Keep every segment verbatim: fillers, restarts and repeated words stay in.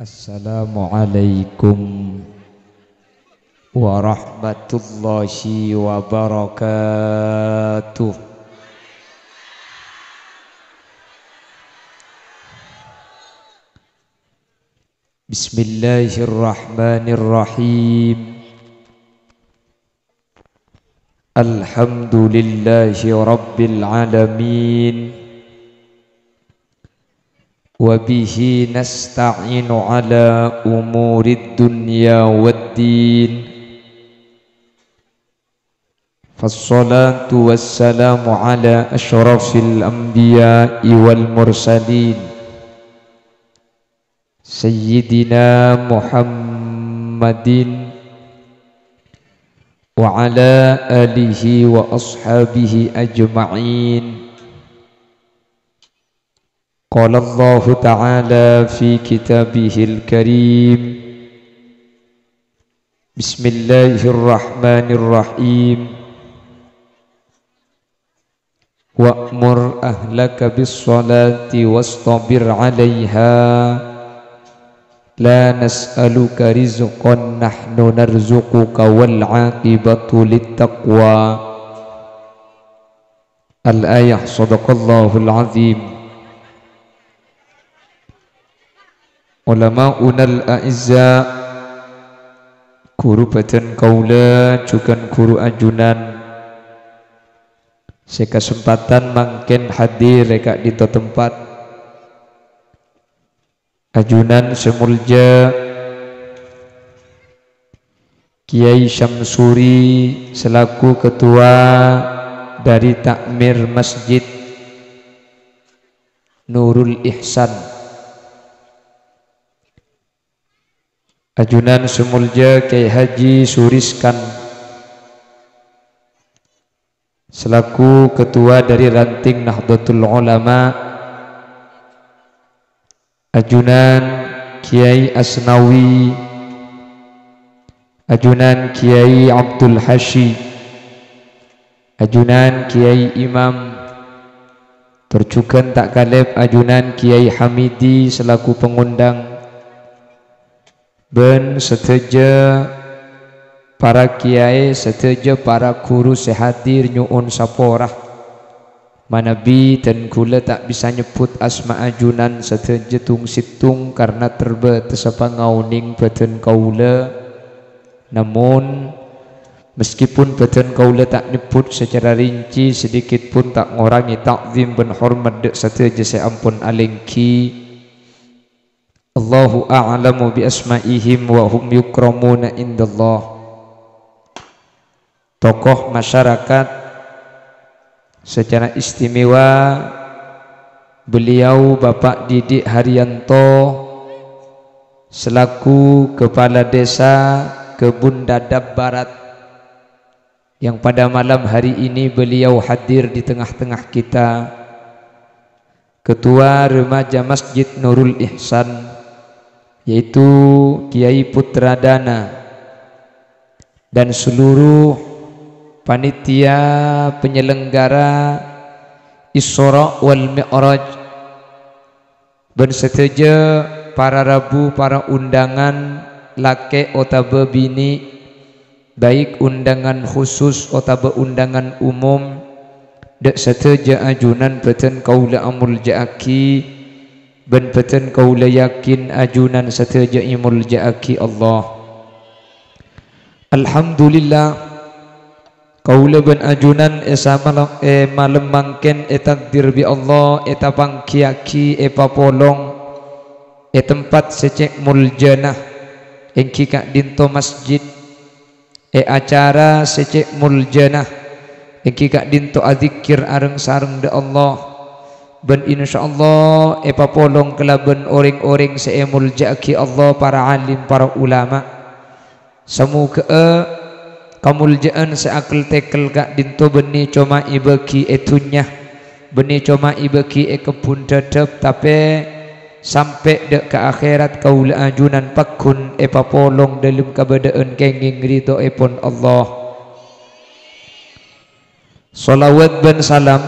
Assalamualaikum warahmatullahi wabarakatuh. Bismillahirrahmanirrahim. Alhamdulillahi rabbil alamin. Wa bihi nasta'inu ala umurid dunya wad din. Fassalatu wassalamu ala asyrafil anbiya'i wal mursalin, Sayyidina Muhammadin wa ala alihi wa ashabihi ajma'in. Qala Allahu ta'ala fi kitabihil karim, Bismillahirrahmanirrahim. Wa'mur ahlaka bis-shalati wastabir 'alaiha. La nas'aluka rizqan nahnu narzuquka wal 'aqibatu lit taqwa. Al-ayah, shadaqallahul azim. Ulama'unal a'izza, ghuru bhâdhân kaulâ jhughân ghuru ajunan sè kasempadhân mangkèn hadir è ka'dinto tempat. Ajunan sè molja Kiai Syamsuri selaku ketua dari Takmir Masjid Nurul Ihsan. Ajunan sè molja Kiai Haji Suriskan selaku ketua dari Ranting Nahdlatul Ulama, ajunan Kiai Asnawi, ajunan Kiai Abdul Hasyi, ajunan Kiai Imam, tor jhughân ta' kalèp ajunan Kiai Hamidi selaku pangondhâng, bân sadhâjâ para kiai, sadhâjâ para ghuru sè hadir nyo'on sapora. Manabi dân kaulâ ta' bisa nyebbhut asma ajunan sadhâjâ tong-sèttong karna terbâtessa pangaonèng bhâdhân kaulâ. Namon, meskipun bhâdhân kaulâ ta' nyebbhut sacara rinci, sedikit pun ta' ngorangè ta'zim bân hormat dâ' sadhâjâ sè ampon alèngghi. Allahu a'lamu bi asma'ihim wa hum yukramuna indallah. Tokoh masyarakat, secara istimewa beliau Bapak Didik Haryanto selaku Kepala Desa Kebun Dadap Barat, yang pada malam hari ini beliau hadir di tengah-tengah kita. Ketua Remaja Masjid Nurul Ihsan, yaitu Kiai Putra Dana, dan seluruh panitia penyelenggara Isra wal Mi'raj, bân sadhâjâ para rabu, para undangan, lakè' otabâ binè', baik undangan khusus otabâ undangan umum, dâ' sadhâjâ ajunan bhâdhân kaulâ amolja'aghi, bân bhâdhân kaulâ yakin ajunan sadhâjâ èmolja'aghi Allah. Alhamdulillah, kaulâ bân ajunan è samalem, è malem mangkèn ètakdir bi' Allah, ètapangghiyaghi, èpapolong è tempat sè cè' moljâna, èngghi ka'dinto masjid. È acara sè cè' moljâna, èngghi ka'dinto adzikkèr areng-sareng dâ' Allah, bân insyaallah èpapolong kalabân orèng-orèng sè èmolja'aghi Allah, para alim, para ulama. Samoghâ'â kamoljâ'ân sè akel-tèkel ka'dinto bânnè coma èbâgi è dhunnya, bânnè coma èbâgi è kebbhun dhâdhâp, tapè sampè' dâ' ka akhèrat kaulâ ajunan pagghun èpapolong dâlem kabâdâ'ân kèngèng ridhoèpon Allah. Shalawat bân salam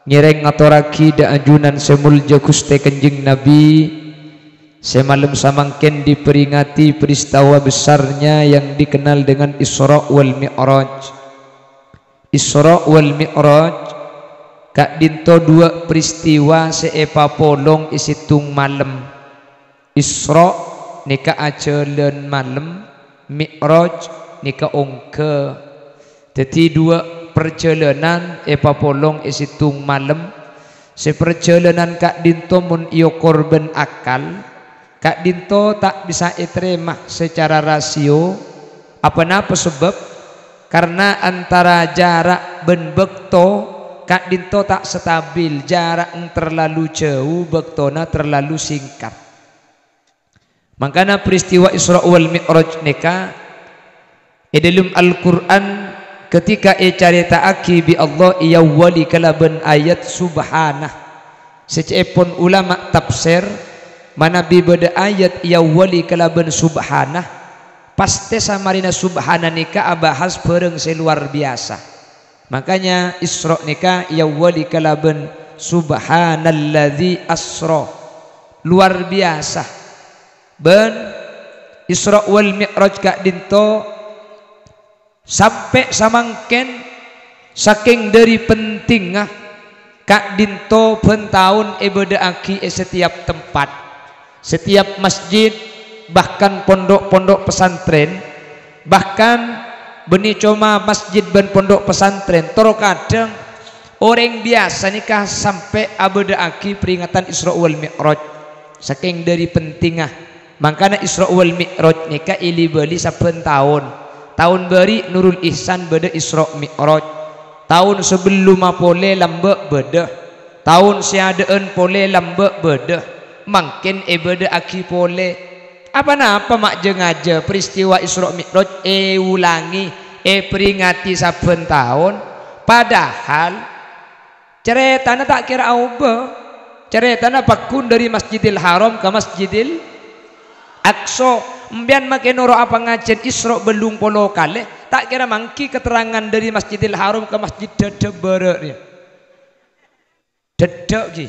ngèrèng ngatorraghi dâ' ajunan sè moljâ Ghustè Kanjeng Nabi, Sè malem samangkèn diperingati peristiwa besarnya yang dikenal dengan Isra wal Mi'raj. Isra wal Mi'raj ka'dinto duwâ' peristiwa sè èpapolong è sèttong malem. Isra nèka ajhâlân malem, Mi'raj nèka ongghâ. Dhâddhi, duwâ' parjhâlânan èpapolong è sèttong malem. Sè parjhâlânan ka'dinto mon èokor bân akal, ka'dinto ta' bisa ètarèma sacara rasio. Aponapa sabâb? Karna antara jhârâ' bân bâkto ka'dinto ta' stabil, jhârâ'na terlalu jhâu, bâktona terlalu singkat. Mangkana peristiwa Isra wal Mi'raj nèka è dâlem Al-Qur'an ketika ècarèta'aghi bi' Allah èawwali kalabân ayat Subhanah. Sè ca'èpon ulama tafsir, manabi bâdâ ayat èawwali kalabân Subhanah, pastè samarèna Subhanah nèka abahas bhârâng sè lowar biyasa. Makanya Isra nèka èawwali kalabân Subhanalladzi asra. Luar biasa. Bân Isra wal Mi'raj ka'dinto sampè' samangkèn sakèng dâri pentingnga ka'dinto bân taon èbâdâ'aghi è setiap tempat. Setiap masjid, bahkan pondok-pondok pesantren, bahkan bânnè coma masjid bân pondok pesantren, toro kadhâng orèng biyasa nèka sampè' abâdâ'aghi peringatan Isra wal Mi'raj. Sakèng dâri pentingnga, mangkana Isra wal Mi'raj nèka èli-bâli sabbhân taon. Taon bâri' Nurul Ihsan bâdâ Isra Mi'raj. Taon sabellumma polè lambâ' bâdâ. Taon sè adâ'ân polè lambâ' bâdâ, mangkèn èbâdâ'aghi polè. Aponapa ma' jâ-ngajâ peristiwa Isra Mi'raj èolangè, èperingati sabbhân taon, padahal carètana ta' kèra aobâ. Carètana pagghun dâri Masjidil Haram ka Masjidil Aqsa. Empèyan makè noro'a pangajiyân Isra bâllung polo kalè, ta' kèra mangghi katerrangan dâri Masjidil Haram ka Masjid Dhâdhâbârâ' rèya. Dhâddhâ' ghi.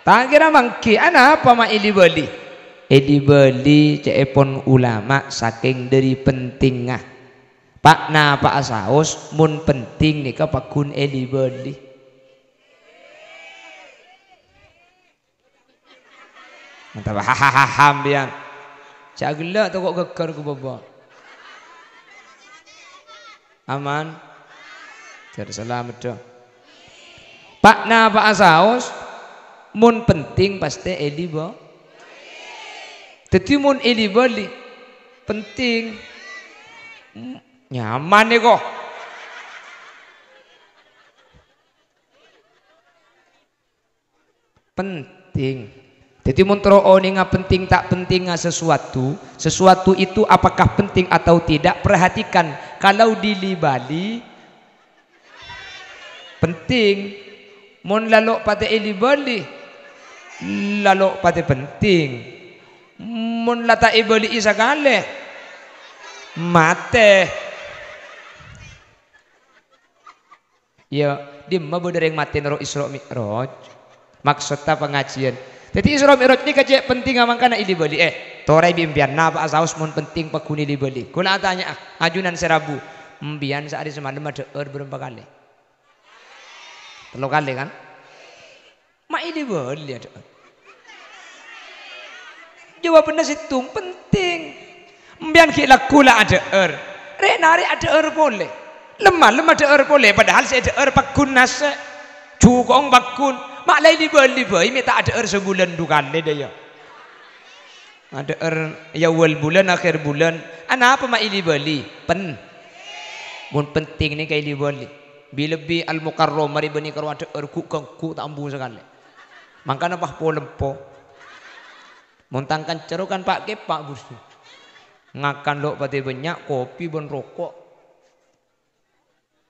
Ta' kèra mangghi, anapa ma' èli-bâli? Èli-bâli ca'èpon ulama sakèng dâri pentingnga. Pa'-napa'a saos, mon penting nèka pagghun èli-bâli. Mantap, hahaha, empèyan. Jhâ' ghellâ' toko' ghâgghâr ko bâbâ. Aman? Jhâr salamet, dâ. Pa'-napa'a saos, mon penting pastè èli-bâ-, Dhâddhi, mon èli-bâli, penting. Nyaman, nèko. Penting. Dhâddhi, mon terro onènga penting ta' pentingnga sesuatu, sesuatu itu apakah penting atau tidak, perhatikan. Kalau dili-bâli, penting. Mon la lo' patè èli-bâli, la lo' patè penting. Mon la ta' èbâli'i sakalè, matè. Iyâ, dimma bâdâ rèng matè noro' Isra Mi'raj? Maksoddhâ pangajiyân. Dhâddhi Isra Mi'raj nèka cè' pentingnga mangkana èli-bâli. Eh, torè bi' empèyan, napa'a saos mon penting pagghun èli-bâli? Kaulâ atanya'a, ajunan sè rabu. Empèyan saarè samalem adhâ'âr bârâmpa kalè? Tello kalè, kan? Ma' èli-bâli adhâ'âr. Jawabanna sèttong, penting. Empèyan ghi' lagghu la adhâ'âr. Rè'-narè' adhâ'âr polè. Lem-malem adhâ'âr polè, padahal sè èdhâ'âr pagghun nasè'. Jhuko' pagghun. Ma' la èli-bâli bhâi mè' ta' adhâ'âr sabulân du kalè, dâ, iyâ. Adhâ'âr è awwal bulân, akhèr bulân. Anapa ma' èli-bâli? Pen-, mon penting nèka èli-bâli. Bi-, lebbi Al-Mukarramah rè bânnè karo adhâ'âr ghu'-, ghu' ta' ambu sakalè. Mangkana pas po-lempo. Mon tang kanca ro kan pa'-kèpa', Gus. Ngakan lo' patè bânnya', kopi bân roko'.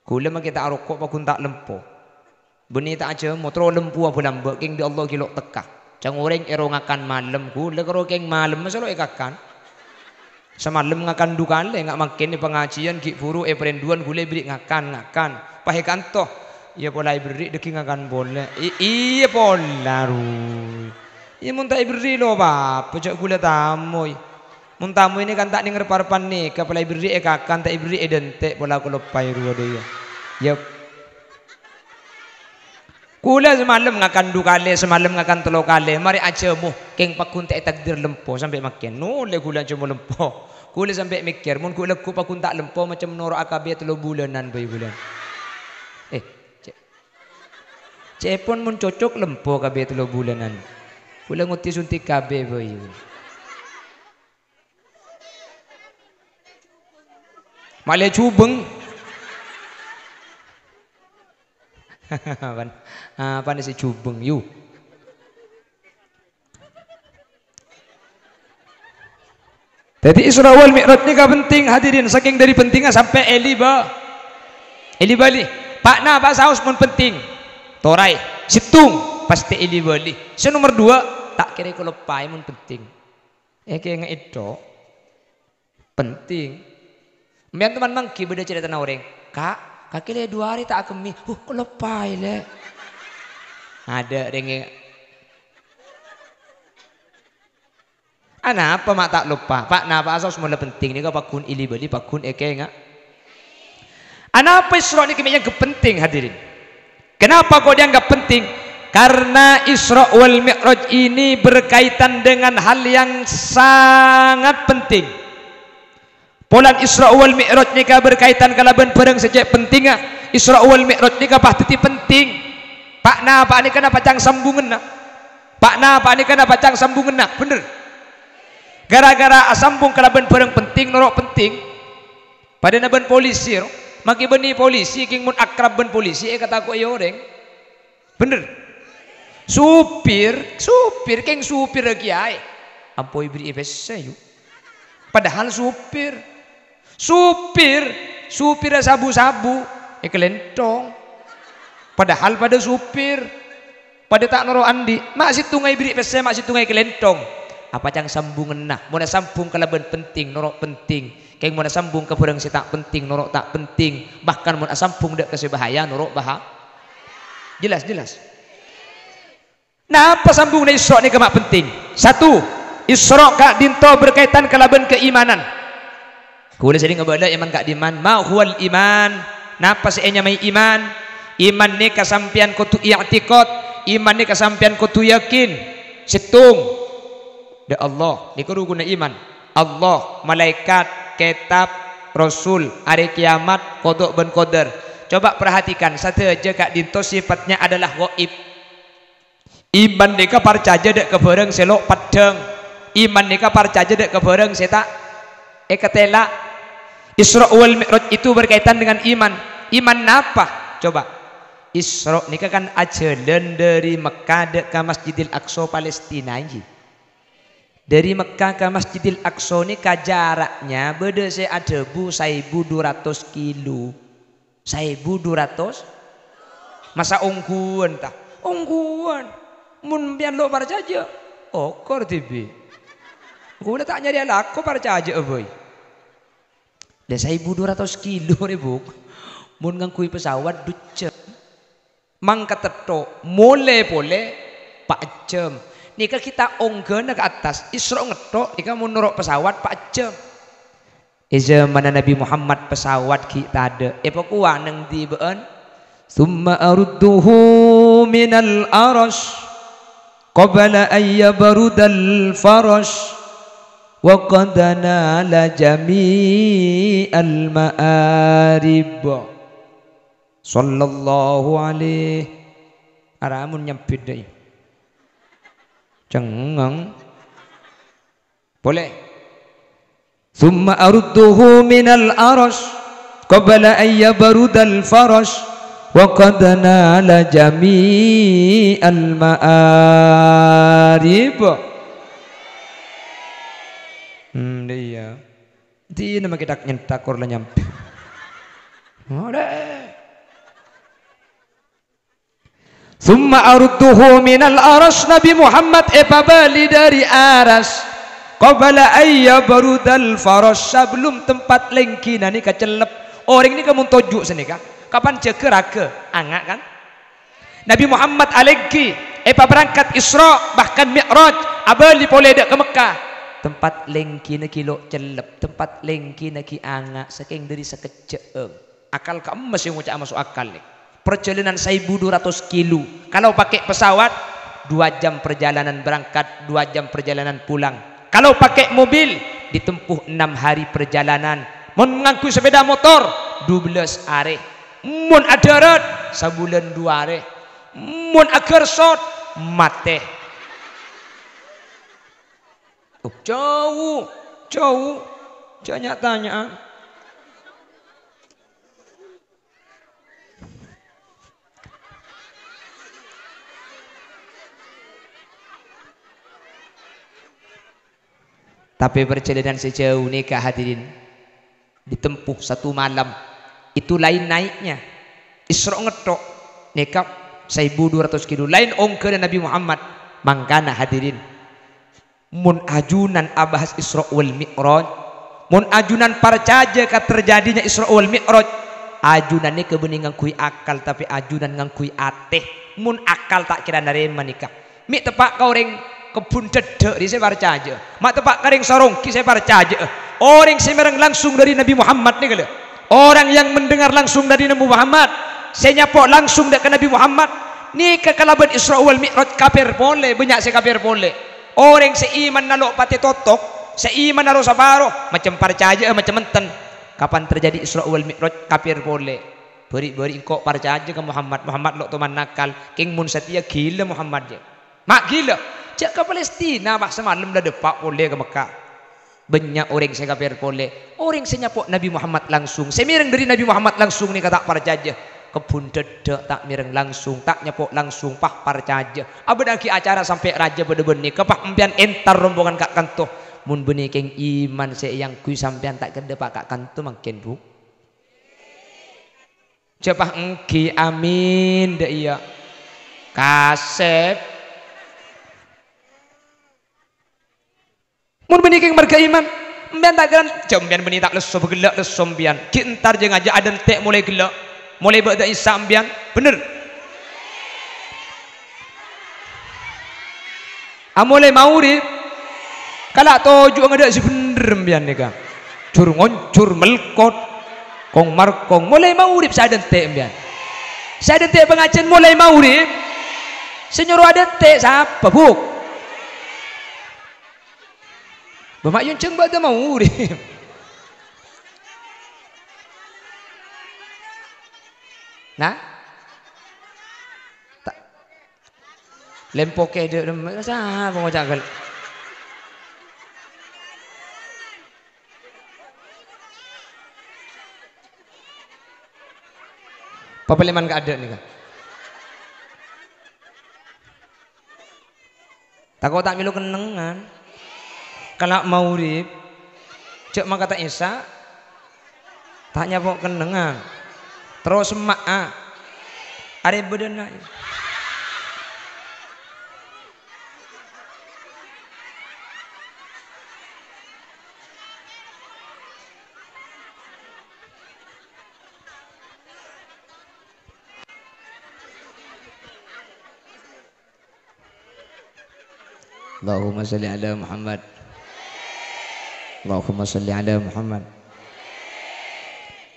Kaulâ makè ta' aroko' pagghun ta' lempo. Bânnè ta' ajhâmo, terro lempowa bâlâmbâ', kèng bi' Allah ghi' lo' tekka. Ca'na orèng èro ngakan malem, kaulâ karo kèng malem, masa lo' èkakan. Samalem ngakan du kalè, nga' mangkèn è pangajiyân ghi' bhuru èparènduwân, kaulâ èberri' ngakan, ngakan. Pas è kanto, iyâ pola èberri' dâgghi' ngakan polè. I-, iyâ pola, ruy. Iyâ, mon ta' èberri' lo apa-apa, jhâ' ghulâ tamoy. Mon tamoy nèka kan ta' neng rep-arebbhân nèka, pola èberri' èkakan, ta' èberri' èdhânte', pola kaloppaè rowa dâ' iyâ. Yep. Ghulâ samalem ngakan du kalè, samalem ngakan tello kalè, marè ajhâmo, kèng pagghun ta' ètakdir lempo sampè' makkèn. Nolè ghulâ ajhâmo lempo. Ghulâ sampè' mèkkèr, mon ghu' lagghu' pagghun ta' lempo, macem noro' A K B tello bulânan bhâi bulân. Eh, cè'. Cè'èpon mon cocok lempo A K B tello bulânan. Ghulâ ngoddi suntik K B bhâi. Malè jhubeng. Apana, apana sè jhubeng, yu? Dhâddhi Isra wal Mi'raj nèka penting, hadirin, sakèng dhâri pentingnga sampè' èlibâ-, èlibâli. Pa' napa'a saos mon penting. Toraè, sèttong, pastè èlibâli. Sè nomer duwâ', ta' kèra kaloppaè mon penting. Èkènga'è tok. Penting. Sampèyan toman mangghi bâdâ caretana orèng, "Ka', kakè lè du arè ta' akemmè." "Huh, kaloppaè, Lè'." Adâ' rèng è-, anapa ma' ta' loppa? Pa' napa'a saos mon la penting nèka pagghun èlibâli, pagghun èkènga'. Anapa Isra nèka mè' èangghep penting, hadirin? Kenapa kok dianggap penting? Karena Isra wal Mi'raj ini berkaitan dengan hal yang sangat penting. Polana Isra wal Mi'raj nèka berkaitan kalabân bhârâng sè cè' pentingnga. Isra wal Mi'raj nèka pas dhâddhi penting. Pa' napa'a nèka napacang sambunganna. Pa' napa'a nèka napacang sambunganna. Bhender. Gara-gara asambung kalabân bhârâng penting, noro' penting. Padâna bân polisi, ro. Makè bânnè polisi, kèng mon akrab bân polisi, èkatako'è orèng. Bhender. Supir, supir, kèng supir kèyaè. Ampo èberri'i pèssè, yu. Padahal supir. Supir, supirra sabu-sabu, èkalènthong. Padahal padâ supir. Padâ ta' noro' andi'. Ma' sèttonga èberri' pèssè, ma' sèttonga èkalènthong. Apacang sambunganna. Mon asambung kalabân penting, noro' penting. Kèng mon asambung ka bhârâng sè ta' penting, noro' ta' penting. Bahkan mon asambung dâ' ka sè bahaya, noro' baha-, jelas, jelas. Napa sambungnga Isra nèka ma' penting? Satu, Isra ka'dinto berkaitan kalabân kaimanan. Kaulâ sering abâlâ iman ka'dimman. Ma huwal iman? Napa sè ènyamaè iman? Iman nèka sampèyan kodhu i'tikad, iman nèka sampèyan kodhu yakin. Sèttong, dâ' Allah, nèka rukunna iman. Allah, malaèkat, kètab, rasul, arè kèyamat, qada bân qadar. Coba perhatikan, sadhâjâ ka'dinto sifatnya adalah ghaib. Iman nèka parcajâ dâ' ka bhârâng sè lo' peddhâng. Iman nèka parcajâ dâ' ka bhârâng sè ta' èkatèla'. Isra wal Mi'raj itu berkaitan dengan iman. Iman napa? Coba. Isra nèka kan ajhâlân dâri Mekkah dâ' ka Masjidil Aqsa, Palestina, ènggi. Dâri Mekkah ka Masjidil Aqsa nèka jaraknya bâdâ sè adhâbu saèbu du ratos kilo. Saèbu du ratos? Masa ongghuwân, ta? Ongghuwân. Mon sampèyan lo' parcajâ, okor dhibi'. Kaulâ ta' nyarè alako parcajâ'â bhâi. Lha, saèbu du ratos kilo rè, Bu. Mon ngangghuy pesawat, du jhâm. Mangkat tèttho, molè polè, pa' jhâm. Nèka ghi' ta' ongghâna ka attas, Isra ngetthok, nèka mon noro' pesawat, pa' jhâm. È jhâmanna Nabbhi Muhammad, pesawat ghi' tadâ'. Èpakowa neng dibâ'ân? "Tsumma arudduhu minal arsy qabla an yabrudal farsy wa qad nala jami'al ma'arib." Sallallahu alaihi. Ara mon nyambit dâi. Cengngeng. Polè. "Tsumma arudduhu minal arsy qabla an yabrudal farsy wa qad nala jami'al ma'arib." Hmm, iyâ. Dina makè tak nyentak kor la nyampe. Ora. "Tsumma arudduhu minal arsy," Nabbhi Muhammad èpabâli dâri arsy. "Qabla an yabrudal farsy," sabellunna tempat lèngghina nèka cellep. Orèng nèka mon toju' sanèka, kapan jâgâ ragâ, anga' kan? Nabbhi Muhammad alèngghi, Èpaberangkat Isra', bahkan Mi'raj, abâli polè dâ' ka Mekkah. Tempat lèngghina ghi' lo' cellep, tempat lèngghina ghi' anga', sakèng dâri sakejjhâ'ân. Akal ka'emma sè ngoca'a maso' akal, nè. Perjalanan saèbu dua ratus kilo. Kalau pakai pesawat, dua jam perjalanan berangkat, dua jam perjalanan pulang. Kalau pakai mobil, ditempuh enam hari perjalanan. Mon ngangghuy sepeda motor, dua belas arè. Mon adhârât, sabulân dua arè. Mon agersot, matè. Oh, jhâu, jhâu. Jhâ' nya-tanya'an. Tapè parjhâlânan sè jhâu nèka, hadirin, ditempuh satu malam. Itu laèn naèknya. Isra' ngetthok nèka saèbu dua ratus kilo. Laèn ongghâna Nabi Muhammad. Mangkana, hadirin, mon ajunan abahas Isra' wal Mi'raj, mon ajunan parcajâ ka terjadinya Isra' wal Mi'raj, ajunan nèka bânnè ngangghuy akal, tapè ajunan ngangghuy atè. Mon akal ta' kèra narèma nèka. Mè' teppa' ka orèng kebbhun dhâddhâ' rè sè parcajâ. Ma' teppa' ka orèng Sarongghi sè parcajâ. Orèng sè mèreng langsung dâri Nabi Muhammad nèka lho. Orang yang mendengar langsung dari Nabi Muhammad, sè nyapo' langsung dâ' ka Nabi Muhammad, nèka kalabân Isra' wal Mi'raj kafir polè, bânnya' sè kafir polè. Orèng sè imanna lo' patè totok, sè imanna ro-saparo, macem parcajâ'â, macem enten. Kapan terjadi Isra' wal Mi'raj, kafir polè. Bâri'-bâri' engko' parcajâ ka Muhammad, Muhammad lo' toman nakal, kèng mon satèya ghilâ Muhammad, jâ. Ma' ghilâ, jâ' ka Palestina, pas samalem la dâpa' polè ka Mekkah. Bânnya' orèng sè kafir polè, orèng sè nyapo' Nabi Muhammad langsung, sè mèreng dâri Nabi Muhammad langsung nèka ta' parcajâ. Kebbhun dhâddhâ' ta' mèreng langsung, ta' nyapo' langsung, pas parcajâ. Abâdhâ'aghi acara sampè' rajâ padâ bân nèka, pas empèyan entar rombongan ka' kanto. Mon bânnè kèng iman sè èangghuy sampèyan ta' kèra dâpa' ka' kanto mangkèn, Bu. Jâ' pas ènggi, amin, dâ' iyâ. Kasèp. Mon bânnè kèng marghâ iman, empèyan ta' kèra, jâ' empèyan bânnè ta' lesso, ghellâ' lesso empèyan. Ghi' entar jâ' ngajhâk adântè' molaè ghellâ'. Molaè bâdâ Isya empèyan, bhender? Amolaè maghrib, kala' toju' ngadâ' sè bhender empèyan nèka. Jur-ngonjur, melkot, kong-markong. Molaè maghrib sè adântè' empèyan. Sè adântè' pangajiân molaè maghrib. Sè nyoro adântè' sapa, Bu? Bâ' ma' yonjhâng bâdâ maghrib. Nah? Ta-, lempokè dâ', sapa ngoca' ghâl-, papalèman kaadâ' nèka. Tako' ta' mèlo kennengngan. Kala' maghrib, jâ' mangkata Isya, ta' nyapo' kennengngan. Terros emma'a. Arè bâdâna. Allahumma shalli ala Muhammad. Allahumma shalli ala Muhammad.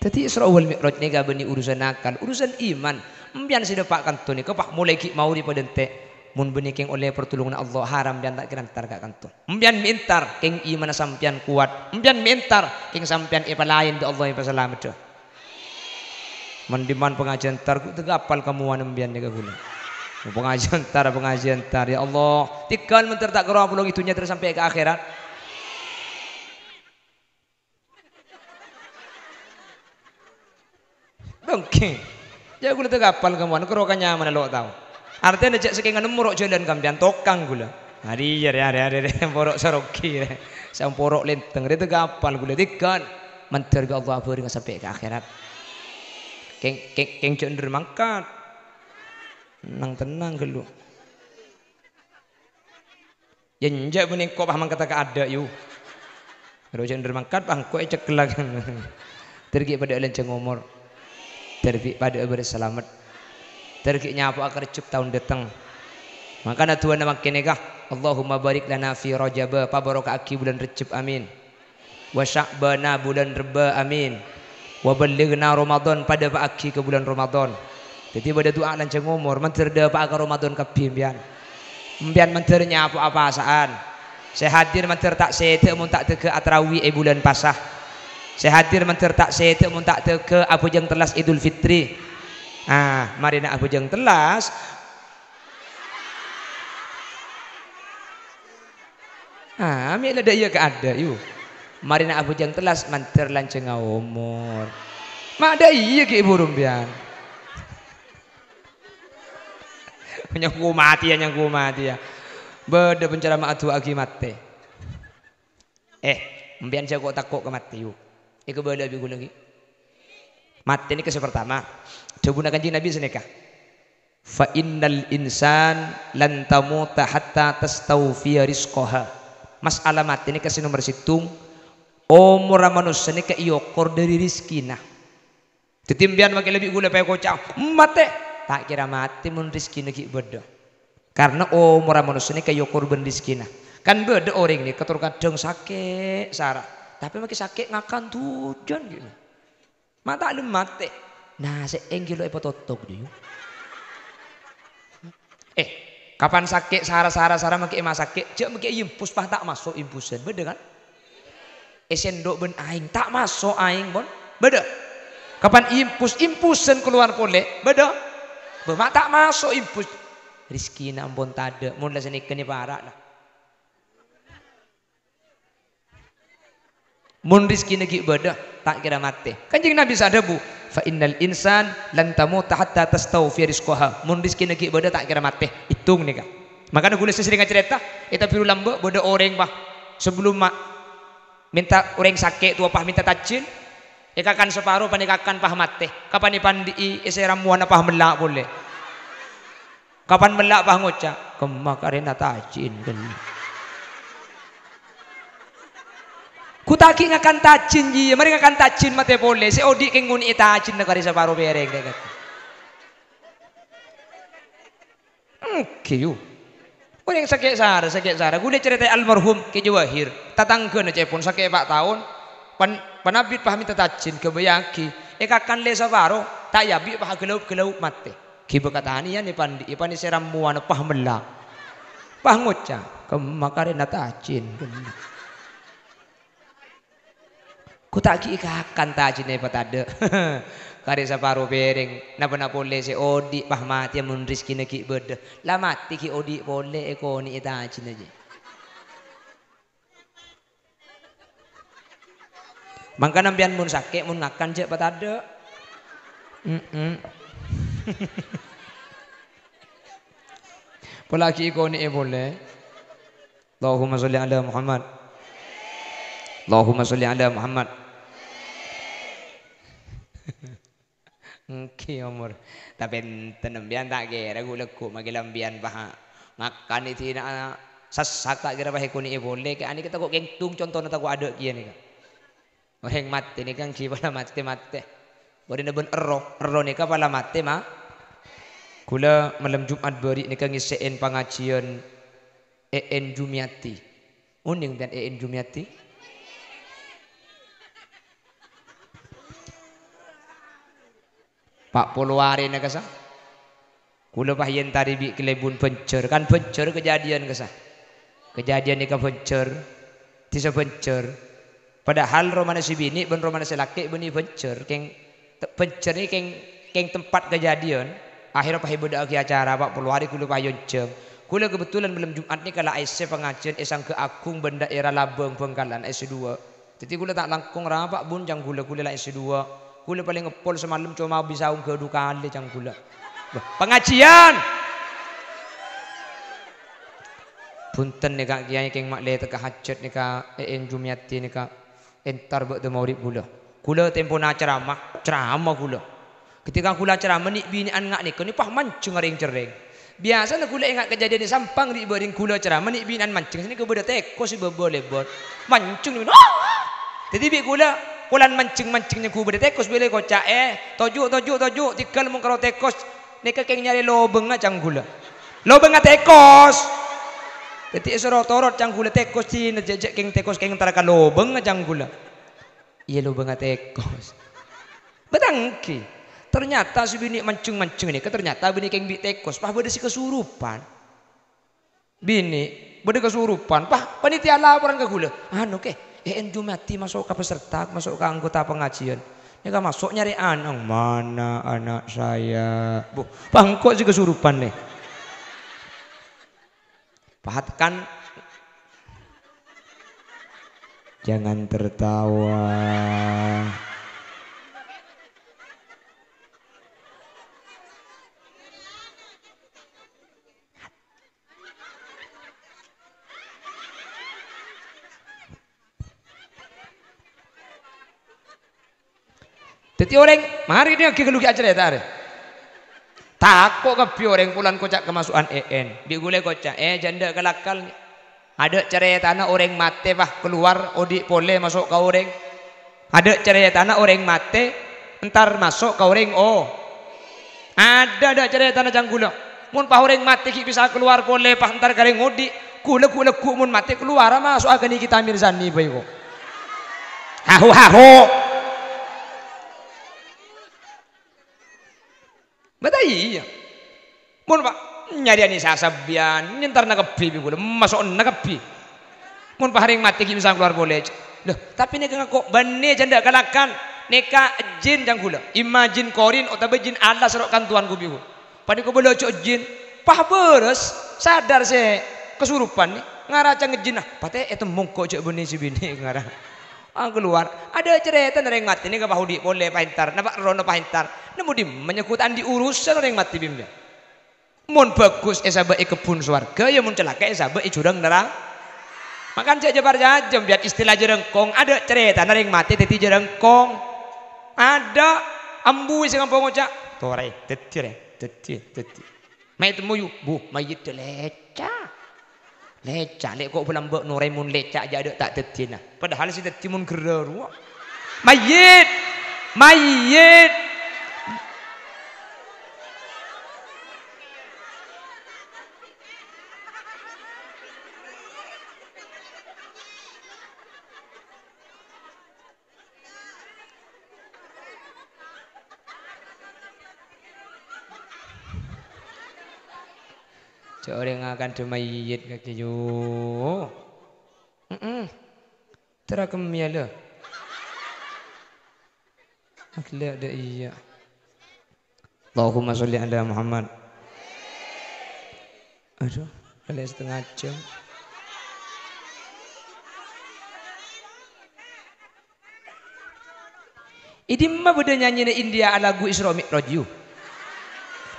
Dhâddhi Isra wal Mi'raj nèka bânnè urusan akal, urusan iman. Empèyan sè dâpa' kanto nèka, pas molaè ghi' maghrib adântè'. Mon bânnè kèng ollè partolonganna Allah, haram empèyan ta' kèra entar ka kanto. Empèyan mè' entar, kèng imanna sampèyan kowat. Empèyan mè' entar, kèng sampèyan èpalaèn bi' Allah, èpasalameddhâ. Mon dimman pangajiân entar, ghu' tèghâ apal kamowana empèyan nèka ghulâ. Pangajiân entar, pangajiân entar. Ya Allah, tèghâl mon entar ta' kèra apolong è dhunnya terros sampè' ka akhèrat. Dongkè. Ya, ghulâ tèghâ apal kamowana, kèra ka nyamana lo' tao. Artèna jâ' sakènga nemmo ro' jhâlân kampèyan, tokang ghulâ. Arè, arè, arè, arè, arè, poro' Sarongghi, arè. Samporo' Lenteng, arè tèghâ apal ghulâ, tèghâl. Mandhâr bi' Allah abhârengnga sampè' ka akhèrat. Kèng, kèng, kèng jhâ' nèndher mangkat. Nang-tennang ghâllu. Ya, enjâ' bânnè engko' pas mangkaddhâ ka adâ', yu. Ro jhâ' nèndher mangkat, pas engko' ècekkelang. Dhâr ghi' padâ'â lanjhâng omor. Dhâr ghi' padâ'â bârâs salamet. Dhâr ghi' nyapo'a kerjep taon dâteng. Mangkana du'ana mangkèn nèka, "Allahumma barik lana fi Rajaba," pabaroka'aghi bulân Rejjeb, amin. "Wa Sya'bana," bulân Rebbâ, amin. "Wa ballighna Ramadhan," padâpa'aghi ka bulân Ramadhan. Dhâddhi bâdâ du'a lanjhâng omor, mandhâr dâpa'a ka Ramadhan kabbhi empèyan. Empèyan mandhâr nyapo'a pasa'an. Sè hadir mandhâr ta' sèdhâ mon ta' dhâgghâ' atarawi è bulân pasa. Sè hadir mandhâr ta' sèdhâ mon ta' dhâgghâ' abhâjâng tellas Idul Fitri. Ah, marèna abhâjâng tellas, ah, mè' la dâ' iyâ kaadâ', yu. Marèna abhâjâng tellas mandhâr lanjhângnga omor. Ma' dâ' iyâ ghi' buru empèyan. Nyangko matè, yâ, nyangko matè, yâ. Bâdâ pencerama'a du'aaghi matè. Eh, empèyan sè ko'-tako' ka matè, yu. Èkabâlâ bi' ghulâ ghi. Matè nèka sè partama. Dhâbuna Kanjeng Nabi sanèka, "Fa innal insan lan tamuta hatta tastawfiya rizqaha." Mas'ala matè nèka sè nomer sèttong, omorra manossa nèka èokor dâri rejhekkèna. Dhâddhi, empèyan makè lebbi ghulâ pèkoca', "Matè!" Ta' kèra matè mon rejhekkèna ghi' bâdâ. Karna omorra manossa nèka èokor bân rejhekkèna. Kan bâdâ orèng nèka tor kadhâng sakè' sara, tapè makè sakè' ngakan dhujân ghi'. Ma' ta' lem matè. Nasè' èngghi lo' èpatottok, yu. Eh, kapan sakè' sara-sara, sara makè èmasakè', jhâ' makè èimpus, pas ta' maso' impusan. Bâdâ, kan? Èsèndok bân aèng, ta' maso' aèng, pon. Bâdâ. Kapan impus, impusan kalowar polè. Bâdâ. Bâ, ma' ta' maso' impus. Rejhekkèna ampon tadâ', mon la sanèka nè para', la. Mon rejhekkèna ghi' bâdâ, ta' kèra matè. Kanjeng Nabi sè adhâbu, "Fa innal insan lan tamuta hatta tastawfiya rizqaha." Mon rejhekkèna ghi' bâdâ, ta' kèra matè. Ètong nèka. Makana ghulâ sè serrèng acarèta, è Tabiru Lambâ' bâdâ orèng, pas, sabellumma mènta orèng sakè' towa, pas mènta tajin, èkakan saparo, pas èkakan, pas matè. Kapan èpandi'i, èsè rammowanna pas mella' polè. Kapan mella' pas ngoca', "Kemma karèna tajin, kemma." Ghu ta' ghi' ngakan tajin, jiyâ. Marè ngakan tajin matè polè. Sè odi' kèng ngonè'è tajinna karè saparo pèrèng, kèng. Èngghi, yu. Orèng sakè' sara, sakè' sara. Ghulâ carètaè almarhum Kè Jawahir. Tatangghâna ca'èpon sakè' pa' taon. Pan-, panabit pas mènta tajin, ghâbâyyâghi. Èkakan lè saparo, ta' èabi' pas aghâlâup-ghâlâup matè. Ghibâ katanèyan èpandi'i, èpanèsè rammowanna pas mella'. Pas ngoca', "Kemma karèna tajin, kemma." Ghu ta' ghi' èkakan tajinna èpatadâ'. Karè saparo pèrèng, napa-napa polè sè odi' pas matèya mon rejhekkèna ghi' bâdâ. La matè ghi' odi' polè èkonè'è tajinna jiyâ. Mangkana empèyan mon sakè', mon ngakan jhâ' patadâ'. Mm-mm. Polè ghi' èkonè'è polè. Allahumma sholli ala Muhammad. Allahumma sholli ala Muhammad. Èngghi, omor. Tapè enten empèyan ta' kèra ghu-lagghu' makè la empèyan paha ngakan è dinna' sassak ta' kèra paha èkonè'è polè. Kè anèka tako' kèntung contona tako' adâ' kèya nèka. Orèng matè nèka èngghi pola matè-matè. Bâdâna bân erroh, erroh nèka pola matè, ma-, ghulâ malem Jum'at bâri' nèka ngèssè'è pangajiyân E N Jumyati. Onèng bân E N Jumyati? Pa' polo arè nèka, sa. Ghulâ pas èyèn tarè bi' kalèbun Bânjhâr. Kan Bânjhâr kajhâdhiyân, kassa. Kajhâdhiyân nèka Bânjhâr, dhisa Bânjhâr. Padahal romana sè binè' bân romana sè lakè' bânnè Bânjhâr. Kèng te-, Bânjhâr nèka kèng, kèng tempat kajhâdhiyân. Akhèrra pas èbâdâ'aghi acara, pa' polo arè ghulâ pas èyonjhâng. Ghulâ kebetulan malem Jum'at nèka la èssè pangajiyân è Sangga Agung bân Daerah Labâng Bhângkalan, S dua. Dhâddhi ghulâ ta' langkong rapa', bun, ca'na ghulâ, ghulâ la S dua. Ghulâ palèng ngeppol samalem coma bisa ongghâ du kalè, ca'na ghulâ. Bâh, pangajiyân! Bhunten nèka, Kèyaè, kèng ma' lè tekka hajhât nèka, E N Jumyati nèka. Entar bâ'dâ maghrib ghulâ. Ghulâ tempona ceramah, ceramah ghulâ. Ketika ghulâ ceramah, nè'-binè'an nga' nèka nè pas manjheng arèng-cerrèng. Biyasana ghulâ enga' kajhâdhiyân è Sampang, nè' bâreng ghulâ ceramah, nè'-binè'an manjheng, sanèka bâdâ tèkos sè bâbâ lèbât. Manjheng, dhâddhi bi' ghulâ, polana manjheng-manjheng nèngghu bâdâ tèkos, bilâ èkoca', "Eh, toju', toju', toju', tèghâl mon karo tèkos, nèka kèng nyarè lobângnga," ca'na ghulâ. Lobângnga tèkos. Dhâddhi èsoro torot ca'na ghulâ tèkos dinah, jhâ', jhâ' kèng tèkos kèng entar ka lobângnga ca'na ghulâ. Iyâ, lobângnga tèkos. Bâtanggi. Ternyata sè binè' manjheng-manjheng nèka ternyata binè' kèng bi' tèkos, pas bâdâ sè kasurupan. Binè' bâdâ kasurupan, pas panitia laporan ka ghulâ, "Anu, Kè, è, èn Jumadi maso' ka peserta, maso' ka anggota pengajian. Nèka maso' nyarè ana', mana anak saya?" Buh, pas engko' sè kasurupan, nè. Pahat kan? Jangan tertawa. Dhâddhi orèng, marè nèka ghi' ghâllu ghi' acarèta arè. Tako' kabbhi orèng polana koca' kamaso'an è'èn. Bi' ghulâ èkoca', "Eh, jhâ' endâ' kal-akal. Adâ' carètana orèng matè, pas, kalowar odi' polè maso' ka orèng. Adâ' carètana orèng matè entar maso' ka orèng o-, Adâ', adâ' carètana ca'na ghulâ. Mon pas orèng matè ghi' bisa kalowar polè, pas entar ka orèng odi', ghulâ ghu-, lagghu' mon matè kalowara maso'a ghânèka Kita Mirzani bhâi ko'." Haho-haho. Bâdâ iyâ. Mon pas nyarèyana sasabbhiyân, nyentarna kabbhi bi' ghulâ, maso'na kabbhi. Mon pas orèng matè ghi' bisa kalowar polè. Loh, tapè nèka ngako bânnè jhâ' endâ' kal-akal. Nèka jin ca'na ghulâ. Imma jin korin otabâ jin alas ro' kantowan ghu bi' ghulâ. Panèka bâlâjâ jin. Pas bârâs, sadar sè kasurupan nè. Ngara ca'na jinna, "Patè ètemmong ko' jhâ' bânnè sè binè ngara." Ah, kalowar. Adâ' carètana orèng matè nèka pas odi' polè pas entar. Napa' rono pas entar. Nemmo dimma nyangko ta' andi' urusan orèng matè bi' sampèyan. Mon bhâghus èsabâ' è kebbhun sowarghâ, yâ mon calaka' èsabâ' è jhurâng nara-, Makan jhâ' jhâ' parcajâ, sampèyan, istilah jhârângkong, adâ' carètana orèng matè dhâddhi jhârângkong. Adâ', ambu sè ngampong ngoca', "Torè, dhâddhi, rè, dhâddhi, dhâddhi." Mayu temmo, yu, "Bu, mayyit dâ' lèca'." Lèca', lè' ko' bâlâmbâ' norè mon lèca' jhâ' adâ' ta' dhâddhina. Padahal sè dhâddhi mon ghârrâ rowa. Mayyit! Mayyit! Jhâ' orèng akandhâ mayyit kakè, yu. Heeh. Tera kemmèya, lho. Aghellâ' dâ' iyâ. Allahumma sholli ala Muhammad. Aduh, kalè' setengah jam. È dimma bâdâ nyanyina India alagu Isra Mi'raj, yu?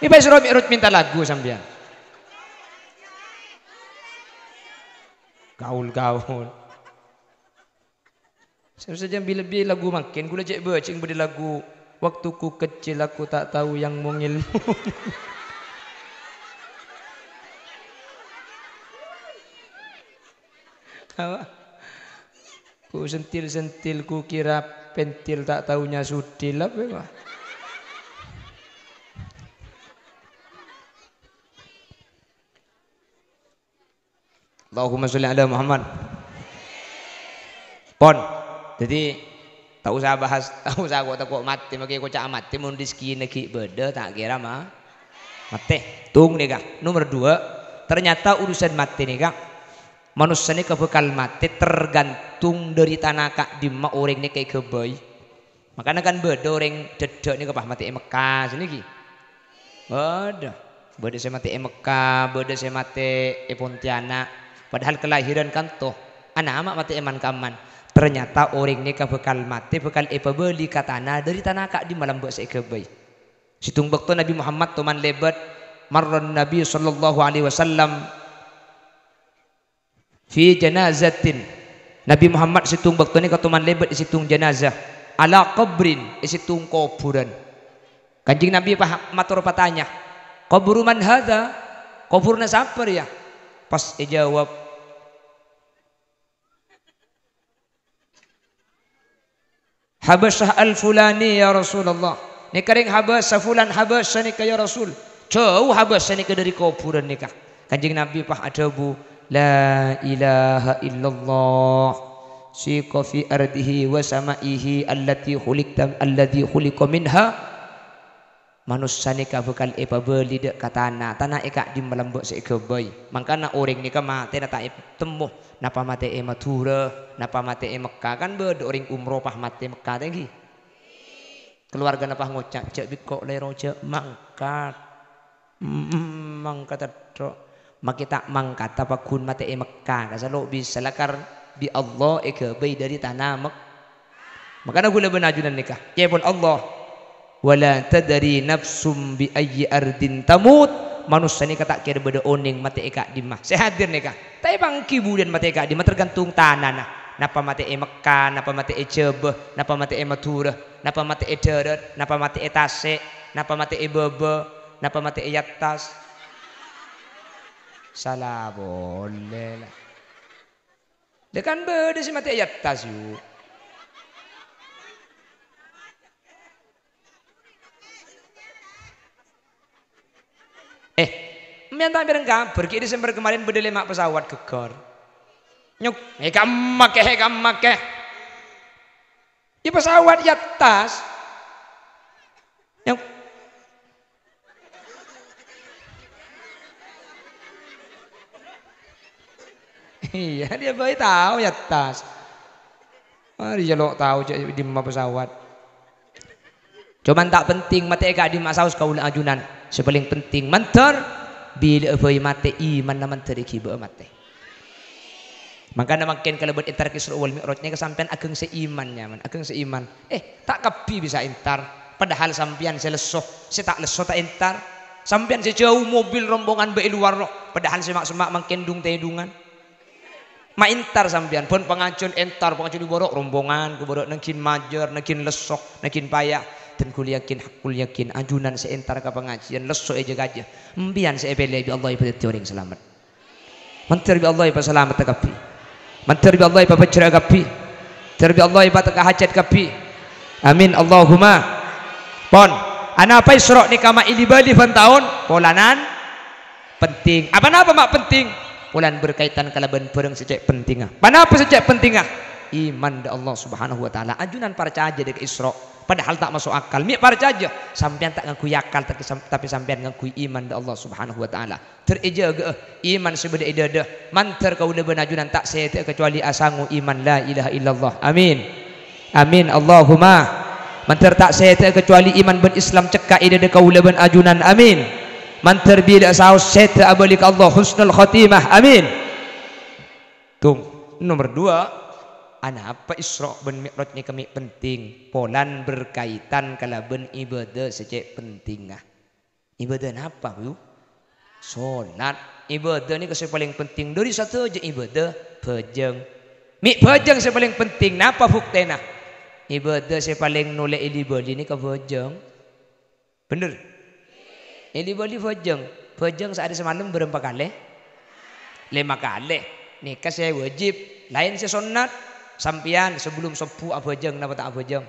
Mè' pas Isra Mi'raj mènta lagu sampèyan. Kaul-kaul. Sè sampèyan bi-, lebbi lagu mangkèn, kaulâ cè' bâceng bâdâ lagu, "Waktuku kecil, aku tak tahu yang mungil." Apa? Ku sentil-sentil, ku kira pentil, tak taunya sudil, apa, Pak? Allahumma sholli ala Muhammad. Pon. Dhâddhi, ta' osa bahas, ta' osa ko'-tako' matè, makè koca' matè, mon rejekkèna ghi' bâdâ, ta' kèra ma-, matè. Tung nèka. Nomer dua, ternyata urusan matè nèka, manossa nèka bhâkal matè tergantung dâri tana ka'dimma orèng nèka èghâbây. Makana kan bâdâ orèng dhâddhâ' nèka pas matè è Mekka sanèka. Bâdâ. Bâdâ sè matè è Mekka, bâdâ sè matè è Pontianak. Padahal kalahiran kanto. Anama' matè è man-kamman. Ternyata orèng nèka bhâkal matè, bhâkal èpabâli ka tana dâri tana ka'dimma lambâ' sè èghâbây. Sèttong bâkto Nabi Muhammad toman lèbât, marran Nabi sallallahu alaihi wasallam fi janazatin. Nabi Muhammad sèttong bâkto nèka toman lèbât è sèttong janazah. Ala qabrin, è sèttong kobhurân. Kanjeng Nabi pa-, mator patanya, "Qabru man hadza?" Kobhurna sapa rèya? Pas èjâwâb, "Habasyah al-Fulani, ya Rasulullah." Nèka rèng Habasyah, fulan Habasyah nèka, ya Rasul. Jhâu habâs sanèka dhâri kobhurân nèka. Kanjeng Nabi pas adhâbu, "La ilaha illallah, siqa fi ardihi wa sama'ihi allati khuliqta, alladzi khuliqa minha." Manossa nèka bhâkal èpabâli dâ' ka tana, tana è ka'dimma lambâ' sè èghâbây. Mangkana orèng nèka matèna ta' ètemmo, napa matè è Madhurâ, napa matè è Mekka. Kan bâdâ orèng umroh pas matè Mekka, ta' ènggi? Kalowarghâna pas ngoca', "Jhâ' bi' ko' lèro, jhâ' mangkat." Mm, mangkat tèdhâ'. Makè ta' mangkat, apa ghun matè è Mekka. Kasa lo' bisa lakar bi' Allah èghâbây dhâri tana Mek-, Makana ghulâ bân ajunan nèka, ca'èpon Allah, "Wa la tadri nafsum bi ayyi ardin tamut." Manossa nèka ta' kèra bâdâ onèng matè è ka'dimma. Sè hadir nèka, ta' èpangghi budiyân matè è ka'dimma, tergantung tanana. Napa matè è Mekka, napa matè è Jhâbâ, napa matè è Madhurâ, napa matè è dhârât, napa matè è tasè', napa matè è bâbâ, napa matè è attas. Sala polè, la. Lha kan bâdâ sè matè è attas, yu. Eh, mèyan ta' mèreng kabhâr, ghi' Desember kemarin bâdâ lèma' pesawat ghâgghâr. Nyok, eh, kamma kè, eh, kamma kè. Yâ pesawat è attas. Nyok. Iyâ, dia bhâi tao è attas. Arèya lo' tao jhâ' dimma pesawat. Coma ta' penting matè è ka'dimma, saos kaulâ ajunan. Sè palèng penting mandhâr bilâ'â bhâi matè, imanna mandhâr èghibâ'â matè. Mangkana mangkèn kalabân entar ka Isra wal Mi'raj nèka sampèyan aghângsè iman, nyaman, aghângsè iman. Eh, ta' kabbhi bisa entar. Padahal sampèyan sè lesso, sè ta' lesso ta' entar. Sampèyan sè jhâu mobil rombongan bâ' è lowar, no. Padahal sè ma'-, semma' mangkèn dung-tèdungan. Ma' entar sampèyan, bân pangajhiyân entar, pangajhiyân è bârâ' rombongan, ka bârâ' nangghing majâr, nangghing lesso, nangghing paya. Dan ghulâ yakin, haqqul yakin, ajunan sè entar ka pangajhiyân, lesso è jâ-kajâ. Empèyan sè èpèlè bi' Allah èpadhâddhi orèng salamet. Mandhâr bi' Allah èpasalamet kabbhi. Mandhâr bi' Allah èpapajhâr kabbhi. Mandhâr bi' Allah èpatekka hajat kabbhi. Amin. Allahumma. Pon. Anapa Isra nèka ma' èli-bâli bân taon? Polana penting. Apa napa ma' penting? Polana berkaitan kalabân bhârâng sè cè' pentingnga. Ponapa sè cè' pentingnga? Iman dâ' Allah Subhanahu wa Ta'ala. Ajunan parcajâ dâ' ka Isra. Padahal ta' maso' akal. Mè' parcajâ. Sampèyan ta' ngangghuy akal, tapè sam-, tapè sampèyan ngangghuy iman dâ' Allah Subhanahu wa Ta'ala. Ter èjâgâ'â iman sè bâdâ è dâdâ. Mandhâr kaulâ bân ajunan ta' sèdhâ'â kacobâli asango iman la ilaha illallah. Amin. Amin. Allahumma. Mandhâr ta' sèdhâ'â kacobâli iman bân Islam cekka' è dâdâ kaulâ bân ajunan. Amin. Mandhâr bilâ'â saos sèdhâ abâli ka Allah husnul khotimah. Amin. Tung, nomer dua, anapa Isra bân Mi'raj nèka mè' penting? Polana berkaitan kalabân ibâdâ sè cè' pentingnga. Ibâdâ napa, Bu? Solat. Ibâdâ nèka sè palèng penting. Dâri sadhâjâ ibâdâ, bhâjâng. Mè' bhâjâng sè palèng penting. Napa buktèna? Ibâdâ sè palèng nolè èli-bâli nèka bhâjâng. Bhender? Èli-bâli bhâjâng. Bhâjâng saarè samalem bârâmpa kalè? Lèma kalè. Nèka sè wâjib. Laèn sè sonnat. Sampèyan sabellum sobbhu abhâjâng napa ta' abhâjâng?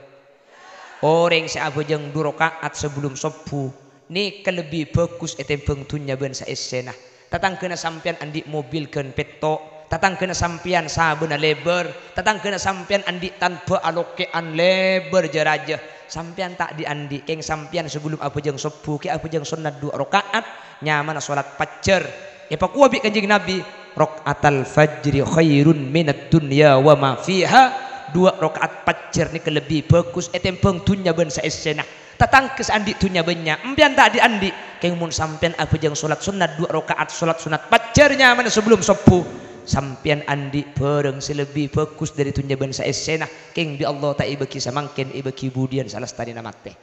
Orèng sè abhâjâng du raka'at sabellum sobbhu, nèka lebbi bhâghus ètèmbhâng dhunnya bân saèssèna. Tatangghâna sampèyan andi' mobil ghân pètto', tatangghâna sampèyan sabâna lèbâr, tatangghâna sampèyan andi' tanbhâ alokè'an lèbâr jâ-rajâ. Sampèyan ta' dhi'-andhi', kèng sampèyan sabellum abhâjâng sobbhu ghi' abhâjâng sonnat du raka'at, nyamana solat fajjhâr. Èpakowa bi' Kanjeng Nabi, "Rak'atal fajri khairun minad dunya wa ma fiha." Duwâ' raka'at fajjhâr nèka lebbi bhâghus ètèmbhâng dhunnya bân saèssèna. Tatangghâ sè andi' dhunnya bânnya', empèyan ta' dhi'-andhi'. Kèng mon sampèyan abhâjâng solat sonnat duwâ' raka'at solat sonnat fajjhâr nyamana sabellum sobbhu, sampèyan andi' bhârâng sè lebbi bhâghus dâri dhunnya bân saèssèna. Kèng bi' Allah ta' èbâghi samangkèn, èbâghi budiyân salastarèna matè.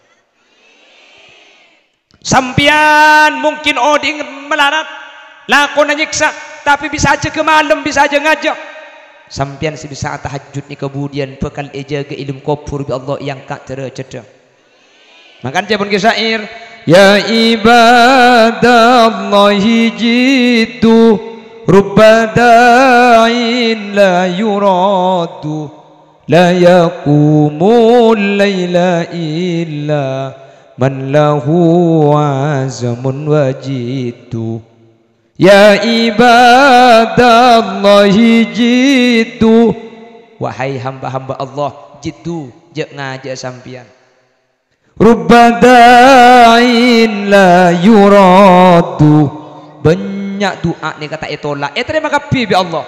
Sampèyan mungkin odi'na malarat, lakona nyèksa, tapè bisa ajâgâ malem, bisa ajâ-ngajâ. Sampèyan sè bisa atahajjud nèka budiyân bhâkal èjâgâ è alam kobhur bi' Allah, èangka' dârâjâddhâ. Mangkana ca'èpon Ki Syair, "Ya ibadallahi jiddu, rubba da'in la yuraddu." La yaqumul laila illa man lahu azmun wa jiddu. Ya ibadallahi jiddu. Wahai hamba-hamba Allah, jiddu, jhâ' ngajhâ'â sampèyan. Rubba da'in la yuraddu. Bânnya' du'a nèka ta' ètolak, ètarèma kabbhi bi' Allah.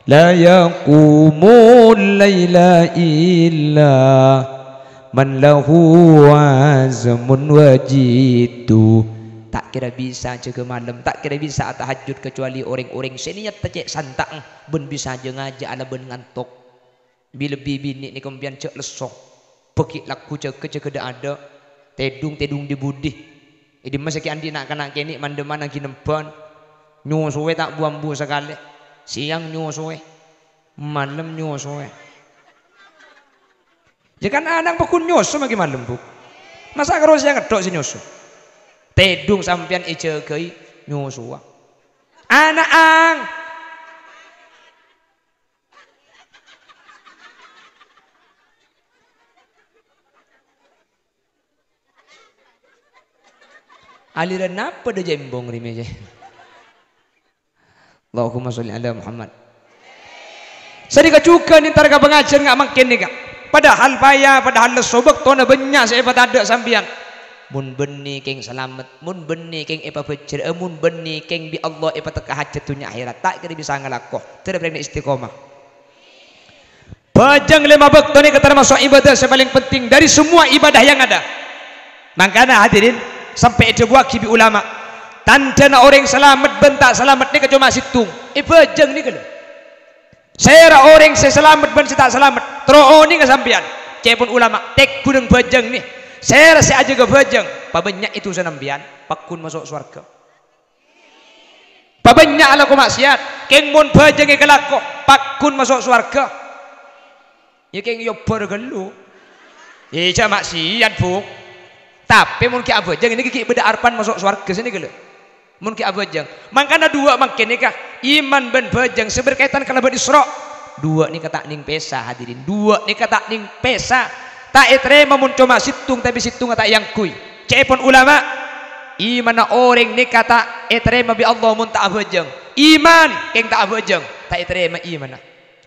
La yaqumul laila illa man lahu azmun wa jiddu. Ta' kèra bisa jâgâ malem, ta' kèra bisa atahajjud kecuali orèng-orèng sè niyatta cè' santa'na bân bisa jâ-ngajâ alabân ngantok. Bi-, lebbi binè' nèka sampèyan jhâ' lesso. Bâgi lagghu jâgâ-jâgâ dâ'-adâ'. Tèdung-tèdung di-budi. È dimma sè ghi' andi' na'-kana' kènè' man-, dhimma ghi' nembhân. Nyosowè ta' bu-ambu sakalè. Sèyang nyosowè. Malem nyosowè. Yâ kan ana' pagghun nyoso maghi malem, Bu. Masa' karo sèyang tok sè nyoso? Tèdung sampèyan èjâgâi nyosowa. Ana'na. Aliran napa dâ' jembong rèya, jâ? Allahumma sholli ala Muhammad. Sanèka jhughân entar ka pangajhiyân nga' mangkèn nèka. Padahal paya, padahal lesso bâktona bânnya' sè èpatadâ' sampèyan. Mon bânnè kèng salamet, mon bânnè kèng èpabhâjjhrâ'â, mon bânnè kèng bi' Allah èpatekka hajhât dhunnya akhèrat, ta' kèra bisa ngalako. Terro bhâreng istiqomah. Bhâjâng lèma bâkto nèka tamaso' ibadah sè palèng penting dhâri samowa ibadah yang ada. Mangkana, hadirin, sampè' èdhâbuwaghi bi' ulama, tandhâna orèng salamet bân ta' salamet nèka coma sèttong, è bhâjâng nèka, lho. Sèra orèng sè salamet bân sè ta' salamet, terro onènga sampèyan. Ca'èpon ulama, tègghuna bhâjâng nè. Sèra sè ajâgâ bhâjâng, pabânnya' è dhusana sampèyan, pagghun maso' sowarghâ. Pabânnya' alako ma'siyat, kèng mon bhâjâng èkalako, pagghun maso' sowarghâ. Yâ kèng èobbhâr ghâllu. Yâ, jhâ' ma'siyat, Bu. Tapè mon ghi' abhâjâng, nèka ghi' bâdâ arebbhân maso' sowarghâ sanèka, lho. Mon ghi' abhâjâng. Mangkana duwâ' mangkèn nèka, iman bân bhâjâng sè berkaitan kalabân Isra'. Duwâ' nèka ta' nèng pèsa, hadirin. Duwâ' nèka ta' nèng pèsa. Ta' ètarèma mon coma sèttong, tapè sèttongnga ta' èangghuy. Ca'èpon ulama, imanna orèng nèka ta' ètarèma bi' Allah mon ta' abhâjâng. Iman kèng ta' abhâjâng, ta' ètarèma imanna.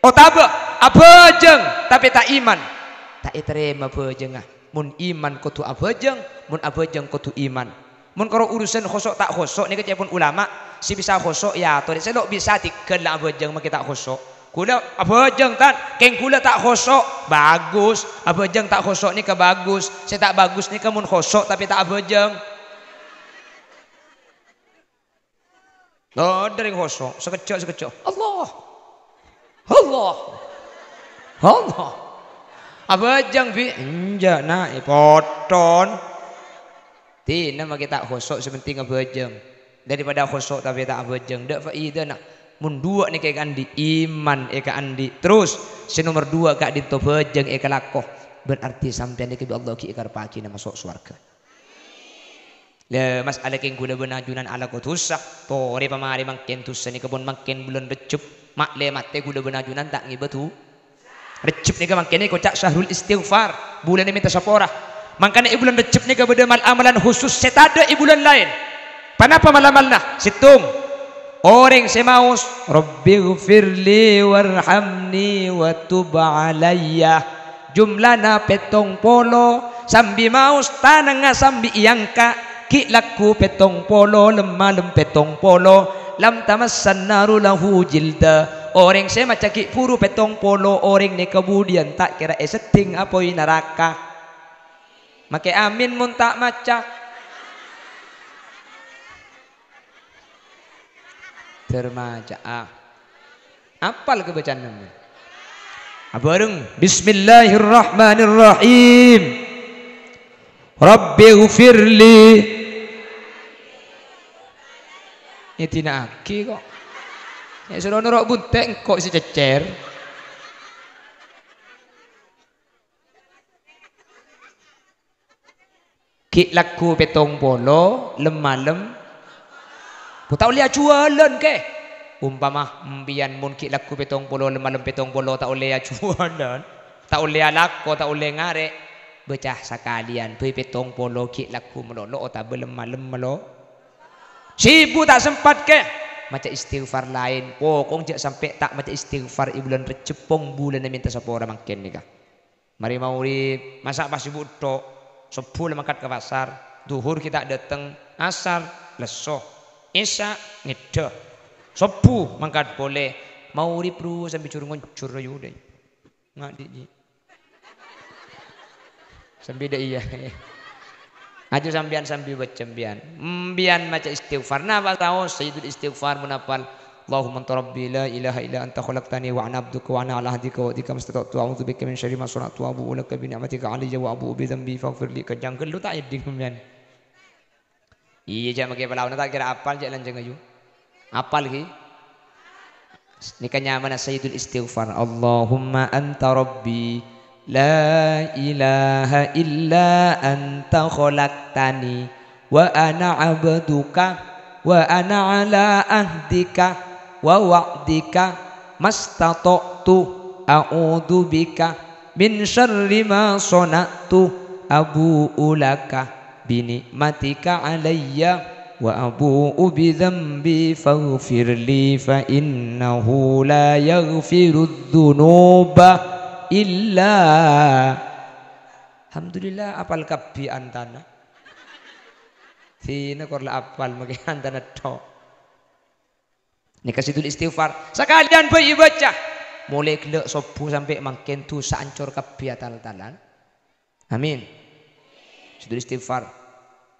Otabâ abhâjâng, tapè ta' iman, ta' ètarèma bhâjângnga. Mon iman kodhu abhâjâng, mon abhâjâng kodhu iman. Mon karo urusan khoso' ta' khoso' nèka ca'èpon ulama, sè bisa khoso' èyatorè, sè lo' bisa tèghâl la abhâjâng makè ta' khoso'. Ghulâ abhâjâng, Tan, kèng ghulâ ta' khoso', bagus. Abhâjâng ta' khoso' nèka bagus. Sè ta' bagus nèka mon khoso' tapè ta' abhâjâng. Todhâ rèng khoso', sakejjhâ', sakejjhâ'. Allah. Allah. Allah. Abhâjâng, Bi'? Enjâ', Na', è potton. Dinah makè ta' khoso', sè penting abhâjâng. Daripada khoso' tapè ta' abhâjâng, dâ' faidana. Mon duwâ' nèka èkaandi', iman èkaandi'. Terros, sè nomer duwâ' ka'dinto bhâjâng èkalako. Berarti sampèyan nèka bi' Allah ghi' èkarebbhâghina maso' sowarghâ. Lè, mas'ala kèng ghulâ bân ajunan alako dhusa, torè pamarè mangkèn dhusa nèka pon mangkèn bulân Rejjeb, ma' lè matè ghulâ bân ajunan ta' ngèbâ dhu-, Rejjeb nèka mangkèn èkoca' syahrul istighfar, bulânna mènta sapora. Mangkana è bulân Rejjeb nèka bâdâ mal-amalan khusus sè tadâ' è bulân laèn. Ponapa mal-amalna? Sèttong. Orèng sè maos, "Rabbighfirli warhamni wa tub alayya." Jumlana pèttong polo, sambi maos tanangnga sambi èangka', ghi' lagghu pèttong polo, lem-malem pèttong polo, "Lam tamassan naru lahu jilda." Orèng sè maca ghi' bhuru pèttong polo, orèng nèka budiyân ta' kèra èseddhing apoy naraka. Makè amin mon ta' maca. Dâr maca'a. Apal kabâca'anna? Abhâreng. Bismillahirrahmanirrahim. Rabbighfirli. Èdina'aghi kok. Èsoro noro' bunte' engko' sè cècèr. Ghi' lagghu pèttong polo, lem-malem. Bu, ta' ollè ajhuwâlân, kè. Ompama empèyan mon ghi' lagghu pèttong polo, lem-malem pèttong polo, ta' ollè ajhuwâlân. Ta' ollè alako, ta' ollè ngarè'. Baca sakalèyan, bhâi pèttong polo ghi' lagghu malolo otabâ lem-malem malo. Sibuk ta' sempat, Kè. Maca istighfar laèn, pokok jhâ' sampè' ta' maca istighfar è bulân Rejjeb, pong bulânna mènta sapora mangkèn nèka. Marè maghrib, masa' pas sibuk tho', sobbhu la mangkat ka pasar, dhuhur ghi' ta' dâteng, asar, lesso, isya, ngèdhâ, sobbhu mangkat polè, maghrib ru sambi jur-ngonjur ayu dâi. Nga' dhi', dhi'. Sambi dâ' iyâ. Aju sampèyan sambi baca sampèyan. Sampèyan maca istighfar. Napa saos Sayyidul Istighfar mon apal? Allahumma anta rabbi la ilaha illa anta khalaqtani wa ana abduka wa ana ala ahdika wa wa'dika mastata'tu a'udzu bika min syarri ma shana'tu abu'u laka bi ni'matika alayya wa abu'u bi dzambi faghfirli. Kencang ghâllu ta' èdhing sampèyan. Iyâ, jhâ' makè palaona ta' kèra apal, jhâ' lanjhâng ayu. Apal ghi? Nèka nyamana Sayyidul Istighfar. Allahumma anta rabbi, la ilaha illa anta khalaqtani, wa ana abduka, wa ana ala ahdika, wa wa'dika, mastata'tu, a'udzu bika, min syarri ma shana'tu, abu'u laka, bi ni'matika alayya wa abu'u bi dzambi faghfirli fa innahu la yaghfirudz dzunuba illa. Alhamdulillah, apal kabbhi antana. Sèna kor la apal makè antana tho'. Nèka Sayyidul Istighfar. Sakalèyan bhâi èbâca. Molaè ghellâ' sobbhu sampè' mangkèn dhusa ancor kabbhi atal-talan. Amin. Sayyidul Istighfar.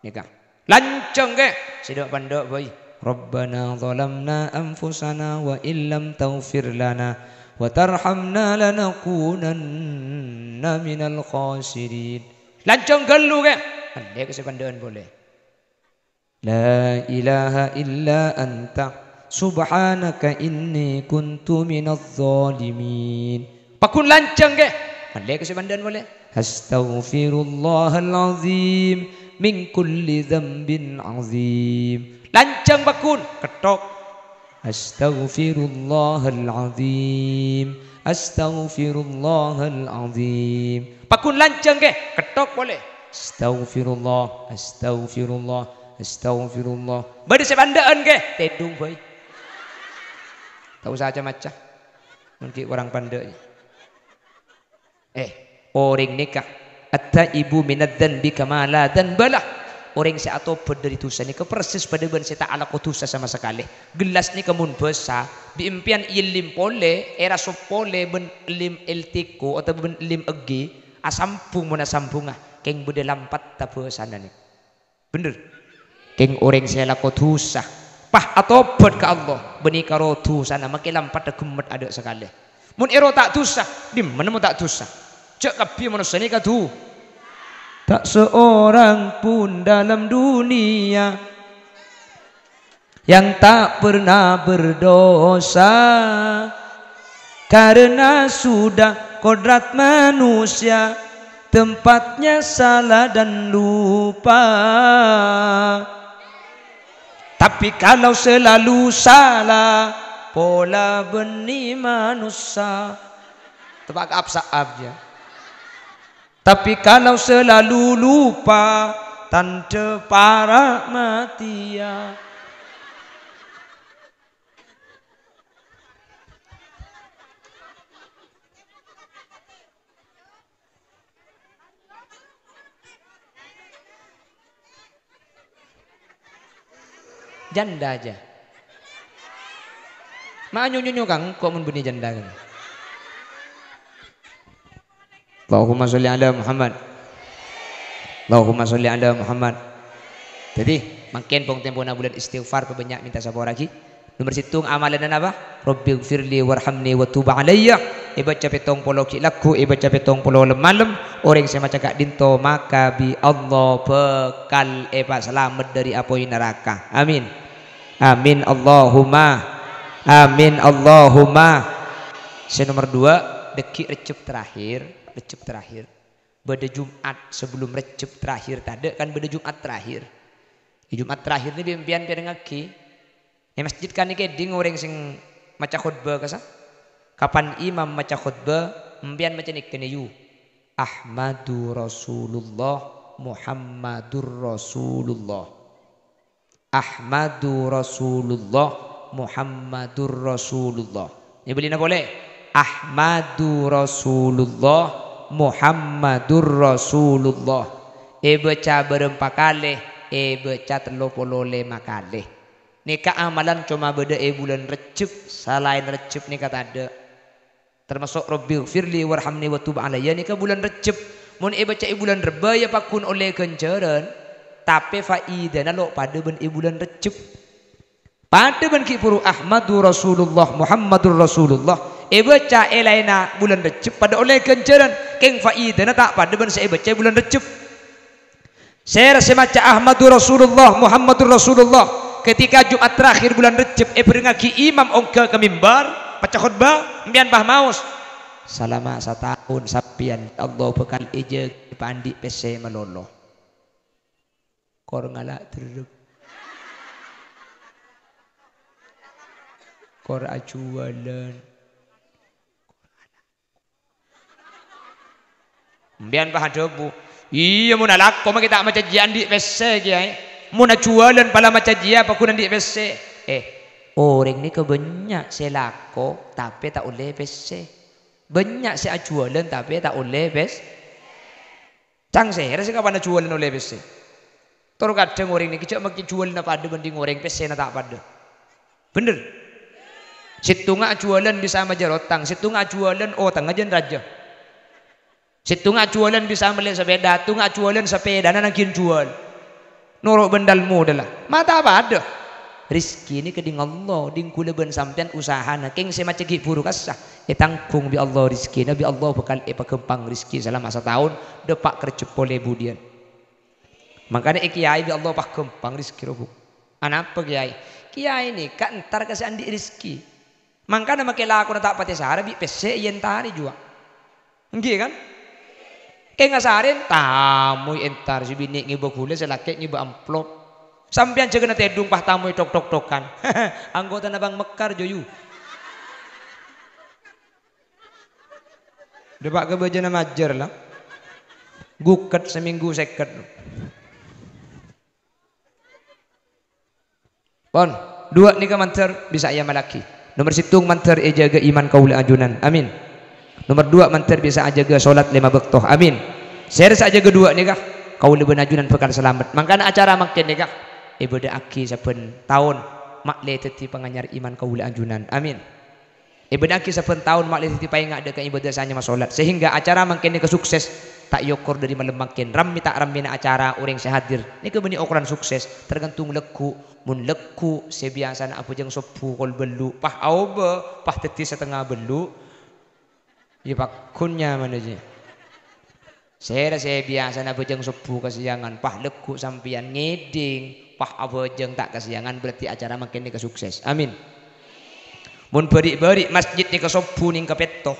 Nèka. Lanjhâng, Kè. Sè dâ' pandâ' bhâi. Rabbana zalamna anfusana wa illam taghfir lana wa tarhamna lanakunanna minal khasirin. Lanjhâng ghâllu, Kè. Andèk sè pandâ'ân polè. La ilaha illa anta, subhanaka inni kuntu minadh dhalimin. Paggun lanjhâng, Kè. Malè ka sè pandâ'ân polè. Astaghfirullahal azim min kulli dzambin azim. Lanjhâng paggun, ketthok. Astaghfirullahal azim. Astaghfirullahal azim. Paggun lanjhâng, Kè, ketthok polè. Astaghfirullah, astaghfirullah, astaghfirullah. Bâdâ sè pandâ'ân, Kè, tèdung bhâi. Ta' osa ca-maca. Mon ghi' korang pandâ'. Eh, orèng nèka, "At-taibu minadz-dzanbi kama la dzanbalah." Orèng sè atobhât dhâri dhusa nèka persis padâ bân sè ta' alako dhusa sama sakalè. Gellas nèka mon bâsa, bi' empèyan èellèm polè, èrasop polè bân ellèm èltèko otabâ bân ellèm èghi, asambhung mon asambhungnga, kèng bâdâ lampatta bâsana nèka. Bhender. Kèng orèng sè alako dhusa, pas atobhât ka Allah, bânnè karo dhusana makè lampatta ghemmet adâ' sakalè. Mon èro ta' dhusa, dimma mon ta' dhusa? Jhâ' kabbhi manossa nèka dhu-, tak seorang pun dalam dunia yang tak pernah berdosa, karena sudah kodrat manusia tempatnya salah dan lupa. Tapi kalau selalu salah, pola bânnè manossa. Teppa' ka ap-sa'ap, ya. Tapi kalau selalu lupa, tandhâ para' matèya. Janda jâ. Ma' nyo-nyonyo ka engko' mon bânnè janda kan. Allahumma sholli ala Muhammad. Allahumma sholli ala Muhammad. Dhâddhi, mangkèn pong-tempona bulân istighfar, pabânnya' mènta sapora ghi. Nomer sèttong amalanna napa? Rabbighfirli warhamni wa tub alayya. Èbâca pèttong polo ghi' lagghu, èbâca pèttong polo lem-malem. Orèng sè maca ka'dinto maka bi' Allah bhâkal èpasalamet dhâri apoy naraka. Amin. Amin Allahumma. Amin Allahumma. Sè nomer duwâ', dhâggi' Rejjeb terakhir, Rejjeb terakhir. Bâdâ Jum'at sebelum Rejjeb terakhir tadâ' kan bâdâ Jum'at terakhir. È Jum'at terakhir nè bi' empèyan pèrengngaghi. È masjid kan nèka èdhing orèng sè maca khotbah kassa. Kapan imam maca khotbah, empèyan maca nèka nè, yu. Ahmadu Rasulullah, Muhammadur Rasulullah. Ahmadu Rasulullah, Muhammadur Rasulullah. Nyebellina polè. Ahmadu Rasulullah, Muhammadur Rasulullah. Èbâca bârâmpa kalè, èbâca tello polo lèma kalè. Nèka amalan coma bâdâ è bulân Rejjeb, salaèn Rejjeb nèka tadâ'. Termasuk Rabbighfirli warhamni wa tub alayya nèka bulân Rejjeb. Mon èbâca è bulân Rebbâ ya paggun ollè ghânjhârân, tapè faidana lo' padâ bân è bulân Rejjeb. Padâ bân ghi' bhuru Ahmadu Rasulullah, Muhammadur Rasulullah, èbâca è laènna bulân Rejjeb padâ ollè ghânjhârân, kèng faidana ta' padâ bân sè èbâca è bulân Rejjeb. Sèra sè maca Ahmadu Rasulullah, Muhammadur Rasulullah, ketika Jumat terakhir bulân Rejjeb èbhârengngaghi imam ongghâ ka mimbar, maca khotbah, empèyan pas maos. Salama sataon sampèyan, Allah bhâkal èjâgâ èpaandi' pèssè malolo. Kor ngala' derrep. Kor ajhuwâlân. Empèyan pas adhâbu, "Iyâ, mon alako mangkè ta' maca jiyâ andi' pèssè, Kèyaè. Mon ajhuwâlân pala maca jiyâ, paggun andi' pèssè." Eh, orèng nèka bânnya' sè lako, tapè ta' ollè pèssè. Bânnya' sè ajhuwâlân, tapè ta' ollè pès-, Cang sèra sè kapan ajhuwâlân ollè pèssè. Tor kadhâng orèng nèka jhâ' mangkè jhuwâlânna padâ bhândhing orèng pèssèna ta' padâ. Bhender? Sèttongnga ajhuwâlân bisa majâr otang, sèttongnga ajhuwâlân otangnga jân rajâ. Sèttongnga ajhuwâlân bisa mellè sapèda, sèttongnga ajhuwâlân sapèdana nangghin jhuwâl. Noro' bân dâl-modâlla. Ma' ta' padâ. Rejhekkè nèka ding Allah, ding kaulâ bân sampèyan usahana. Kèng sè maca ghi' bhuru kassa, ètangghung bi' Allah rejhekkèna, bi' Allah bhâkal èpaghâmpang rejhekkè salama sataon, dâpa' ka Rejjeb polè budiyân. Mangkana è kèyaè bi' Allah paghâmpang rejhekkè rowa, Bu. Anapa kèyaè? Kèyaè nèka entar ka sè andi' rejhekkè. Mangkana makè lakona ta' patè sara bi' pèssè èentarè juwâ. Èngghi, kan? Kèng asarèn, tamoy entar, sè binè' ngèbâ ghulâ, sè lakè' ngèbâ amplop. Sampèyan jâgâna tèdung, pas tamoy tok-tok-tokan. Anggotana Bang Mekar, joyu. Dâpa' ka bâjâna majâr, la. Ghuket samènggu sèket. Pon, duwâ' nèka mandhâr bisa èamallaghi. Nomer sèttong mandhâr èjâgâ iman kaulâ ajunan. Amin. Nomer duwâ' mandhâr bisa ajâgâ solat lèma bâkto. Amin. Sèra sè ajâgâ duwâ' nèka, kaulâ bân ajunan bhâkal salamet. Mangkana acara mangkèn nèka èbâdââghi sabbhân taon, ma'lè dhâddhi panganyar iman kaulâ ajunan. Amin. Èbâdââghi sabbhân taon ma'lè dhâddhi paènga' dâ' ka ibadah sanyama solat, sehingga acara mangkèn nèka sukses, ta' èokor dâri malem mangkèn. Rammè ta' rammèna acara orèng sè hadir nèka bânnè okoran sukses, tergantung lagghu'. Mon lagghu' sè biyasana abhâjâng sobbhu kol bâllu', pas aobâ, pas dhâddhi satengnga bâllu', iyâ pagghun nyamana jiyâ. Sèra sè biyasana abhâjâng sobbhu kasèyangan, pas lagghu' sampèyan ngèdhing, pas abhâjâng ta' kasèyangan, berarti acara mangkèn nèka sukses. Amin. Mon bâri'-bâri' masjid nèka sobbhu nèng kapètto,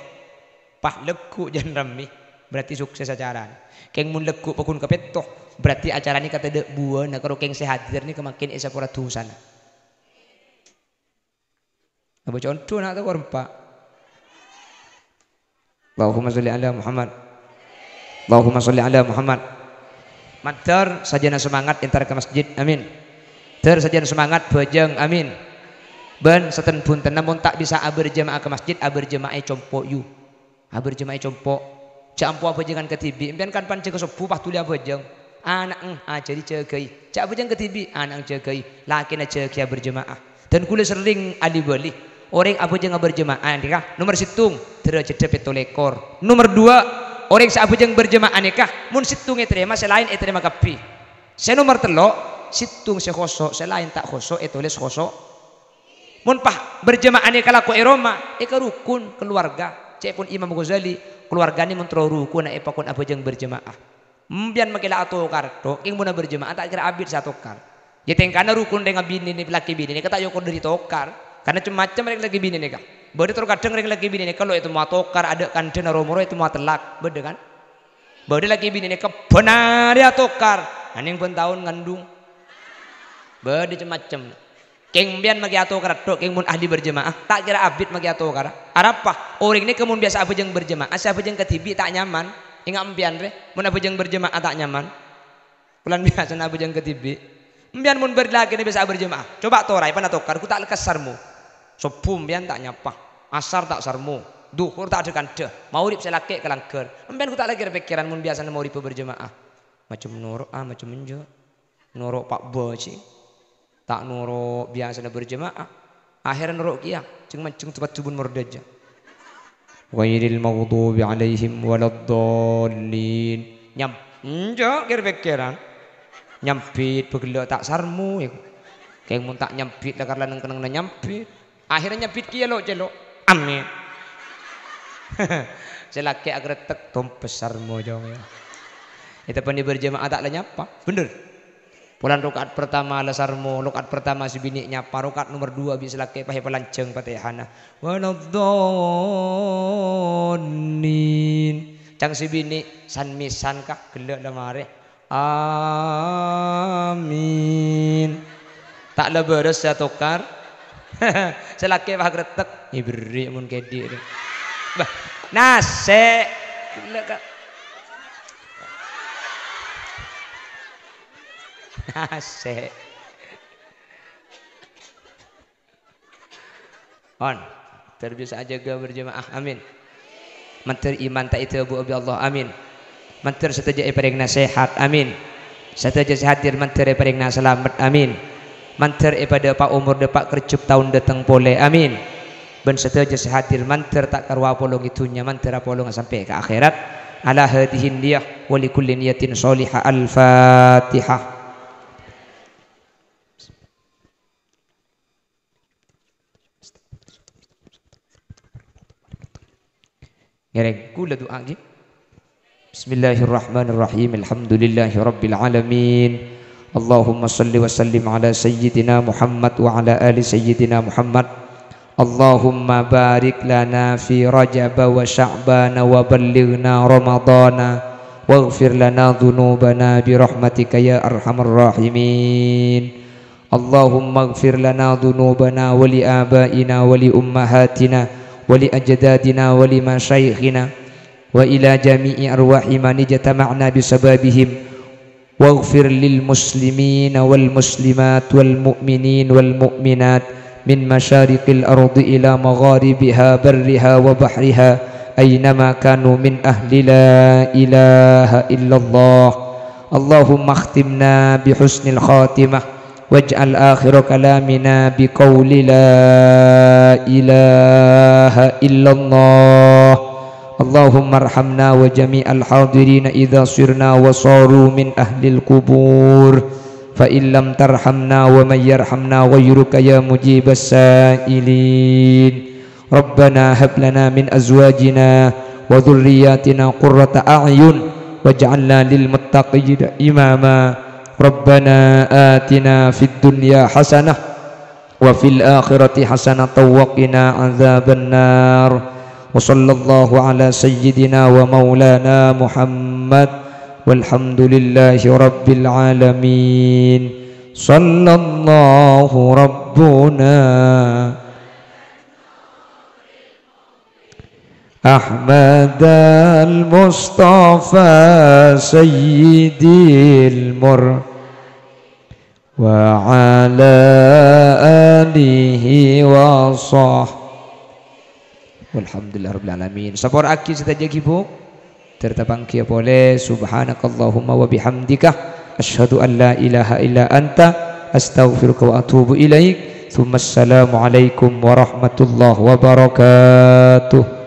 pas lagghu' jân rammè, berarti sukses acarana. Kèng mon lagghu' pagghun kapètto, berarti acara nèka tadâ' buwâna, karo kèng sè hadir nèka mangkèn èsapora dhusana. Apa conto na' tokor empa'? Allahumma sholli ala Muhammad. Allahumma sholli ala Muhammad. Mandhâr sajâna semangat entar ka masjid. Amin. Dhâr sajâna semangat bhâjâng. Amin. Bân saten-bhuntenna mon ta' bisa aberjamaah ka masjid, aberjamaah è compo' yu. Aberjamaah è compo'. Jhâ' ampo abhâjângan kadhibi', empèyan kan pan jâgâ sobbhu pas dhuli abhâjâng. Ana'eng ajhâri jâgâi. Jhâ' abhâjâng kadhibi', ana'eng jâgâi. Lakèna jâgâi aberjamaah. Dan kaulâ serrèng ali-bâli. Orèng abhâjâng aberjamaah nèka, nomer sèttong, dârâjhâddhâ pètto lèkor. Nomer duwâ', orèng sè abhâjâng berjamaah nèka, mon sèttong ètarèma, sè laèn ètarèma kabbhi. Sè nomer tello', sèttong sè khoso', sè laèn ta' khoso', ètolès khoso'. Mon pas berjamaah nèka lako è roma, èkarokon kalowarga. Ca'èpon Imam Ghazali, kalowargana mon terro rokonna èpakon abhâjâng berjamaah. Empèyan makè la atokar, Dok, kèng mon berjamaah ta' kèra abit sè atokar. Yâ tèngkana rokon rèng abinè nè, lakè binè nèka ta' èokor dâri tokar. Karna cem-macem rèng lakè binè nèka. Bâdâ terkadang rèng lakè binè nèka lo' ètemmo atokar, adâ' kandhâna ro-moro ètemmo atellak. Bâdâ, kan? Bâdâ lakè binè nèka bân arè atokar, nangèng bân taon ngandung. Bâdâ cem-macem. Kèng empèyan makè atokar, Dok, kèng mon ahli berjamaah, ta' kèra abit makè atokar. Arapa? Orèng nèka mon biyasa abhâjâng berjamaah, sè abhâjâng kadhibi' ta' nyaman. Enga' empèyan rè, mon abhâjâng berjemaah ta' nyaman. Polana biyasana abhâjâng kadhibi'. Empèyan mon bar-, lakèna biyasa aberjemaah. Coba' toraè, pana tokar, ghu ta' lekkas sarmo. Sobbhu empèyan ta' nyapa. Asar ta' sarmo. Dhuhur ta' dâ-kandhâ. Maghrib sè lakè' kalangghâr. Empèyan ghu ta' la kèr-pèkkèran mon biyasana maghribbhâ berjemaah. Macem noro', ah, macem enjâ'. Noro' pa' bâjhi. Ta' noro' biyasana berjemaah. Akhèrra noro' kèya, jeng-manjeng teppa' jhubun mordâjâ. Ghairil maghdubi alaihim waladdallin. Nyam-, enjâ' kèr-pèkkèran. Nyambit bâ ghellâ' ta' sarmo, ya. Kèng mon ta' nyambit la karla neng-kennengnganna nyambit. Akhèrra nyambit kèya lo'-cèlo'. Amin. Sè lakè' agrettek, tompes sarmo, jong, ya. Èteppanè berjemaah ta' la nyapa. Bhender. Polana raka'at pertama la sarmo, raka'at pertama sè binè' nyapa, raka'at nomer dua bi' sè lakè' pas èpalanjhâng Fatihana. Waladdallin. Ca'na sè binè', san-mèsan ka, ghellâ' la marè. Amin. Ta' la bârâs sè atokar. Sè lakè' pas agrettek, èberri' mon kèdhi'. Bâh, nasè'. Ghellâ' ka. Nasè'. On. Ter bisa ajâgâ berjemaah. Amin. Mandhâr iman ta' èdhâbu bi' Allah. Amin. Mandhâr sadhâjâ èparèngana sehat. Amin. Sadhâjâ sè hadir mandhâr èparèngana salamet. Amin. Mandhâr èpadâpa' omor dâpa' kerjep taon dâteng polè. Amin. Bân sadhâjâ sè hadir mandhâr ta' karowa apolongè dhunnya, mandhâr apolonga sampè' ka akhèrat. Ala hadhihi niyah wa li kulli niyatin shalihah. Al-Fatihah. Ngèrèng, kaulâ du'a, ghi. Bismillahirrahmanirrahim. Alhamdulillahirabbil alamin. Allahumma shalli wa sallim ala sayyidina Muhammad wa ala ali sayyidina Muhammad. Allahumma barik lana fi Rajab wa Sya'ban wa ballighna Ramadana waghfir lana dzunubana bi rahmatika ya arhamar rahimin. Allahummaghfir lana dzunubana wa li abaina wa li ummahatina wa li ajdadina wa li masyaikhina wa ila jami'i arwahi man ijtama'na bi sababihim. Waghfir lil muslimina wal muslimat wal mu'minin wal mu'minat min masyariqil ardi ila magharibiha barriha wa bahriha, ainama kanu, min ahli la ilaha illallah. Allahumma akhtimna bi husnil khatimah. Waj'al akhira kalamina bi qauli la ilaha illallah. Allahumma arhamna wa jami'al hadirina idza sirna wa saru min ahlil qubur. Fa in lam tarhamna wa man yarhamna ghairuka ya mujibas sa'ilin. Rabbana hab lana min azwajina wa dzurriyyatina qurrata a'yun waj'alna lil muttaqina imama. Rabbana atina fid dunya hasanah wa fil akhirati hasanatan wa qina adzabannar. Wa sallallahu ala sayyidina wa maulana Muhammad walhamdulillahi rabbil alamin. Sallallahu rabbuna Ahmadal Mustafa Sayyidil Mur wa ala alihi wa sah. Walhamdulillahirabbil alamin. Sapora'aghi sadhâjâ ghi, Bu. Ter tapangghi polè, subhanakallahumma wa bihamdika, asyhadu an la ilaha illa anta, astaghfiruka wa atubu ilaik. Tsumma assalamualaikum warahmatullahi wabarakatuh.